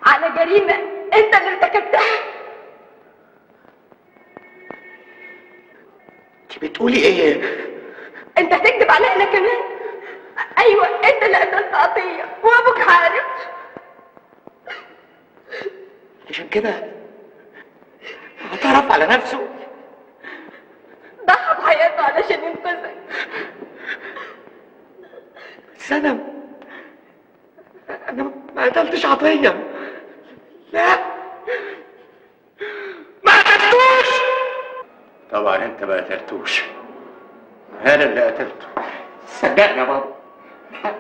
على جريمة انت اللي ارتكبتها. انت بتقولي ايه؟ انت هتكذب علينا كمان؟ ايوه انت اللي قتلت عطية وابوك عارف. عشان كده اعترف على نفسه، ضحى بحياته علشان ينقذك. بس انا ما قتلتش عطية. لا ما قتلتوش. طبعا انت ما قتلتوش، انا اللي قتلته. صدقني يا بابا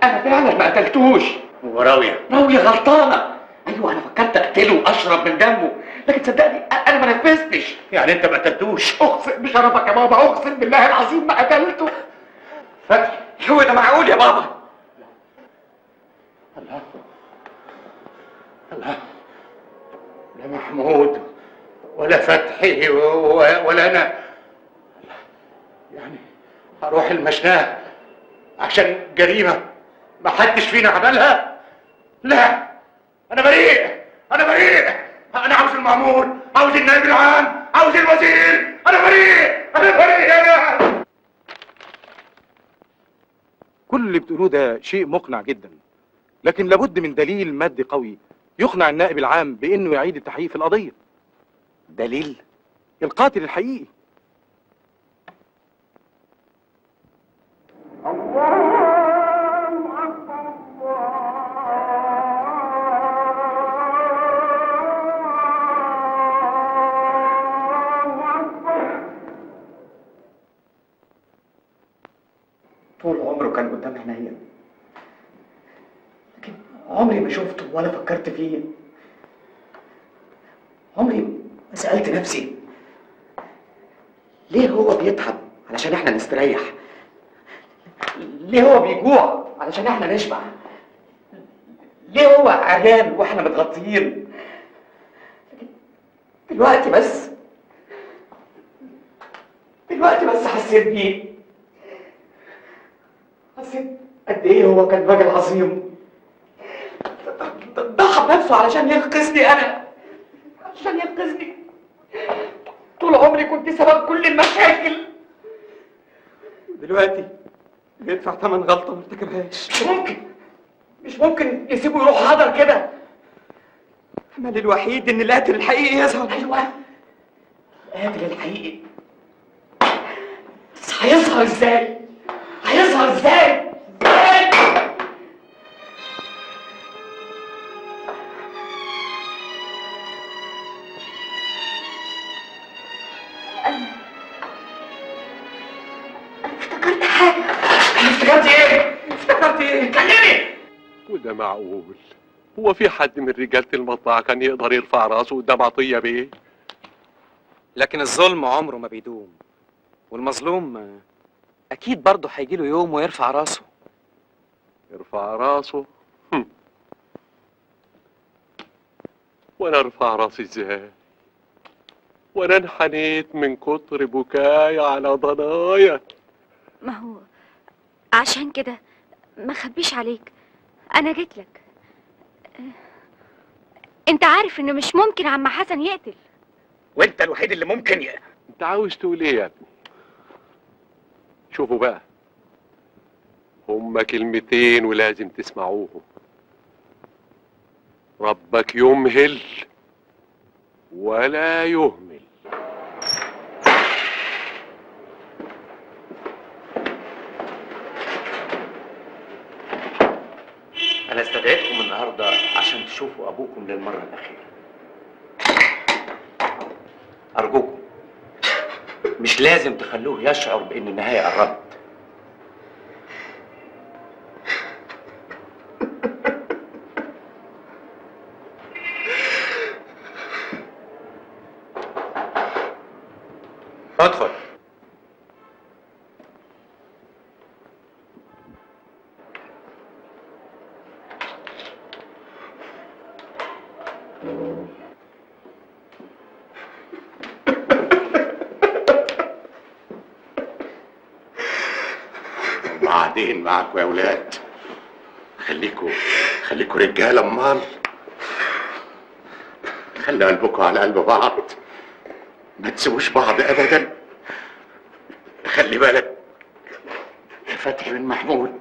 انا فعلا ما قتلتوش. وراوية، راوية غلطانة. ايوه انا فكرت اقتله واشرب من دمه، لكن صدقني انا ما نفذتش. يعني انت ما قتلتوش؟ اقسم بشرفك يا بابا، اقسم بالله العظيم ما قتلته. فتحي، هو ده معقول يا بابا؟ الله الله، لا محمود ولا فتحي ولا انا، يعني هروح المشناه عشان جريمة ما حدش فينا عملها؟ لا انا بريء، انا بريء. انا عاوز المأمور، عاوز النائب العام، عاوز الوزير. انا بريء، انا بريء. انا كل اللي بتقولوه ده شيء مقنع جدا، لكن لابد من دليل مادي قوي يقنع النائب العام بانه يعيد التحقيق في القضية. دليل؟ القاتل الحقيقي. الله أكبر، الله أكبر. طول عمره كان قدام عينيا، لكن عمري ما شفته ولا فكرت فيه. عمري ما سألت نفسي ليه هو بيتعب علشان احنا نستريح، ليه هو بيجوع علشان احنا نشبع، ليه هو عريان واحنا متغطيين. دلوقتي بس، دلوقتي بس حسيت بيه، حسيت قد ايه هو كان راجل عظيم، ضحى بنفسه علشان ينقذني انا، عشان ينقذني. طول عمري كنت سبب كل المشاكل، دلوقتي بيدفع ثمن غلطه ما ارتكبهاش. مش ممكن، مش ممكن يسيبه يروح هدر كده. املي الوحيد ان القاتل الحقيقي يظهر. ايوه القاتل الحقيقي، بس هيظهر ازاي؟ هيظهر ازاي؟ ازاي؟ اتكلمي. وده معقول؟ هو في حد من رجالة المطبعة كان يقدر يرفع راسه قدام عطية بيه؟ لكن الظلم عمره ما بيدوم، والمظلوم اكيد برضه هيجيله يوم ويرفع راسه. يرفع راسه؟ وانا ارفع راسي ازاي؟ وانا انحنيت من كتر بكاي على ضنايا. ما هو عشان كده ما خبيش عليك، انا جيت لك. انت عارف انه مش ممكن عم حسن يقتل. وانت الوحيد اللي ممكن انت عاوز تقول ايه يا ابني؟ شوفوا بقى، هما كلمتين ولازم تسمعوهم. ربك يمهل ولا يهمل. أنا استدعيتكم النهاردة عشان تشوفوا أبوكم للمرة الأخيرة. أرجوكم مش لازم تخلوه يشعر بإن النهاية قربت. ادخل. بعدين معاكوا يا ولاد، خليكوا رجاله. امال خلوا قلبكوا على قلب بعض، ما تسيبوش بعض ابدا. خلي بالك يا فتحي بن محمود،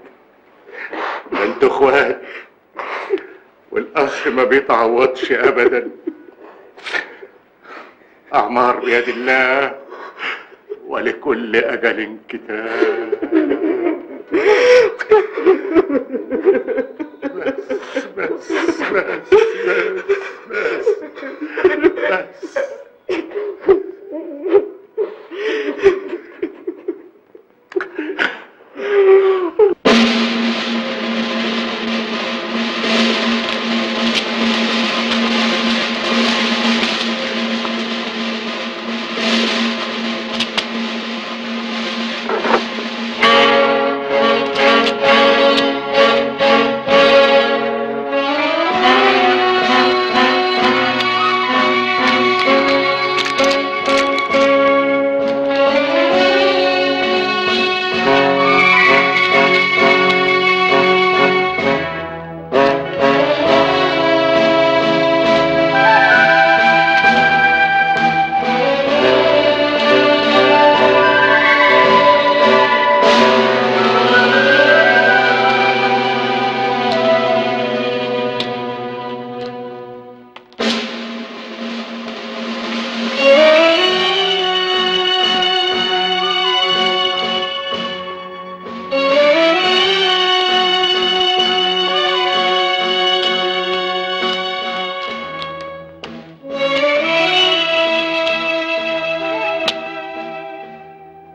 ده انتوا اخوات، والاخ ما بيتعوضش ابدا. اعمار بيد الله ولكل اجل كتاب. بس بس بس بس بس.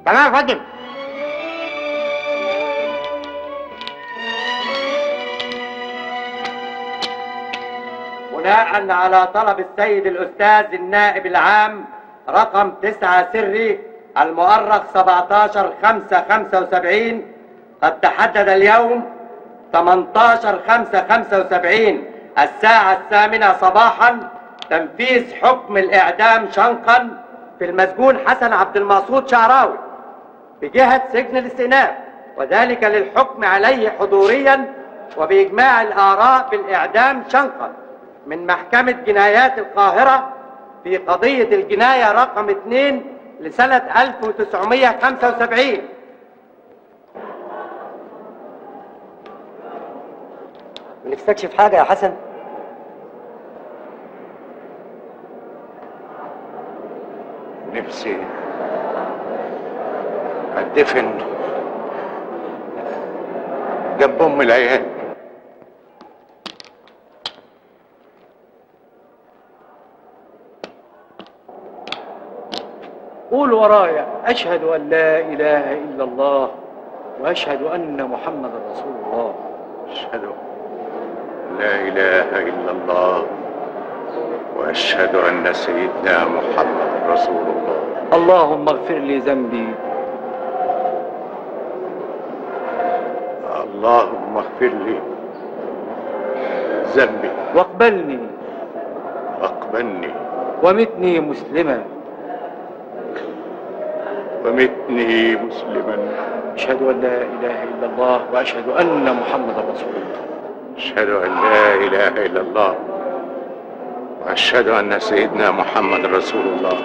تمام يا فندم. بناء على طلب السيد الأستاذ النائب العام رقم 9 سري المؤرخ 17/5/75، قد تحدد اليوم 18/5/75 الساعة 8 صباحا تنفيذ حكم الإعدام شنقا في المسجون حسن عبد المقصود شعراوي بجهة سجن الاستئناف، وذلك للحكم عليه حضوريا وبإجماع الآراء بالإعدام شنقا من محكمة جنايات القاهرة في قضية الجناية رقم 2 لسنة 1975. ما نفسكش في حاجة يا حسن؟ نفسي اتدفن جنب ام العيال. قول ورايا: أشهد أن لا إله إلا الله وأشهد أن محمد رسول الله. أشهد لا إله إلا الله وأشهد أن سيدنا محمد رسول الله. اللهم اغفر لي ذنبي. اللهم اغفر لي ذنبي واقبلني واقبلني ومتني مسلما ومتني مسلما. أشهد أن لا إله إلا الله وأشهد أن محمدا رسول الله. أشهد أن لا إله إلا الله وأشهد أن سيدنا محمد رسول الله.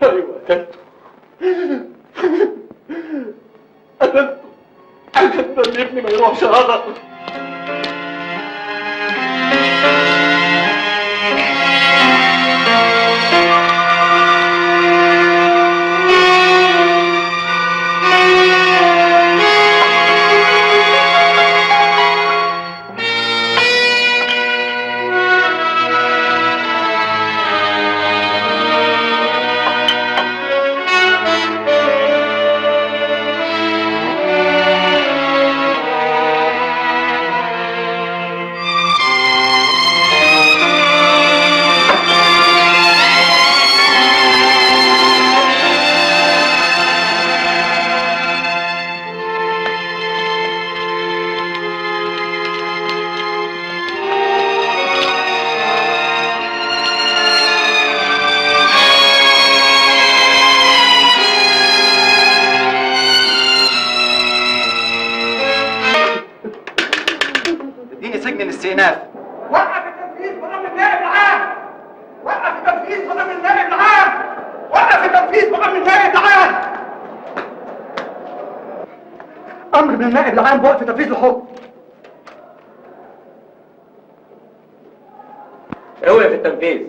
أيوة قتلته قتلته عشان ابني ما يروحش غلط. الاستئناف. وقف التنفيذ بأمر النائب العام. وقف التنفيذ بأمر النائب العام. وقف التنفيذ بأمر النائب العام. أمر من النائب العام بوقف تنفيذ الحكم. اوقف التنفيذ.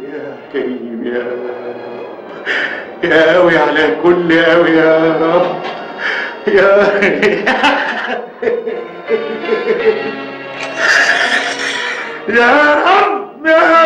يا كريم يا رب، يا قوي على كل قوي يا رب، يا يا رب يا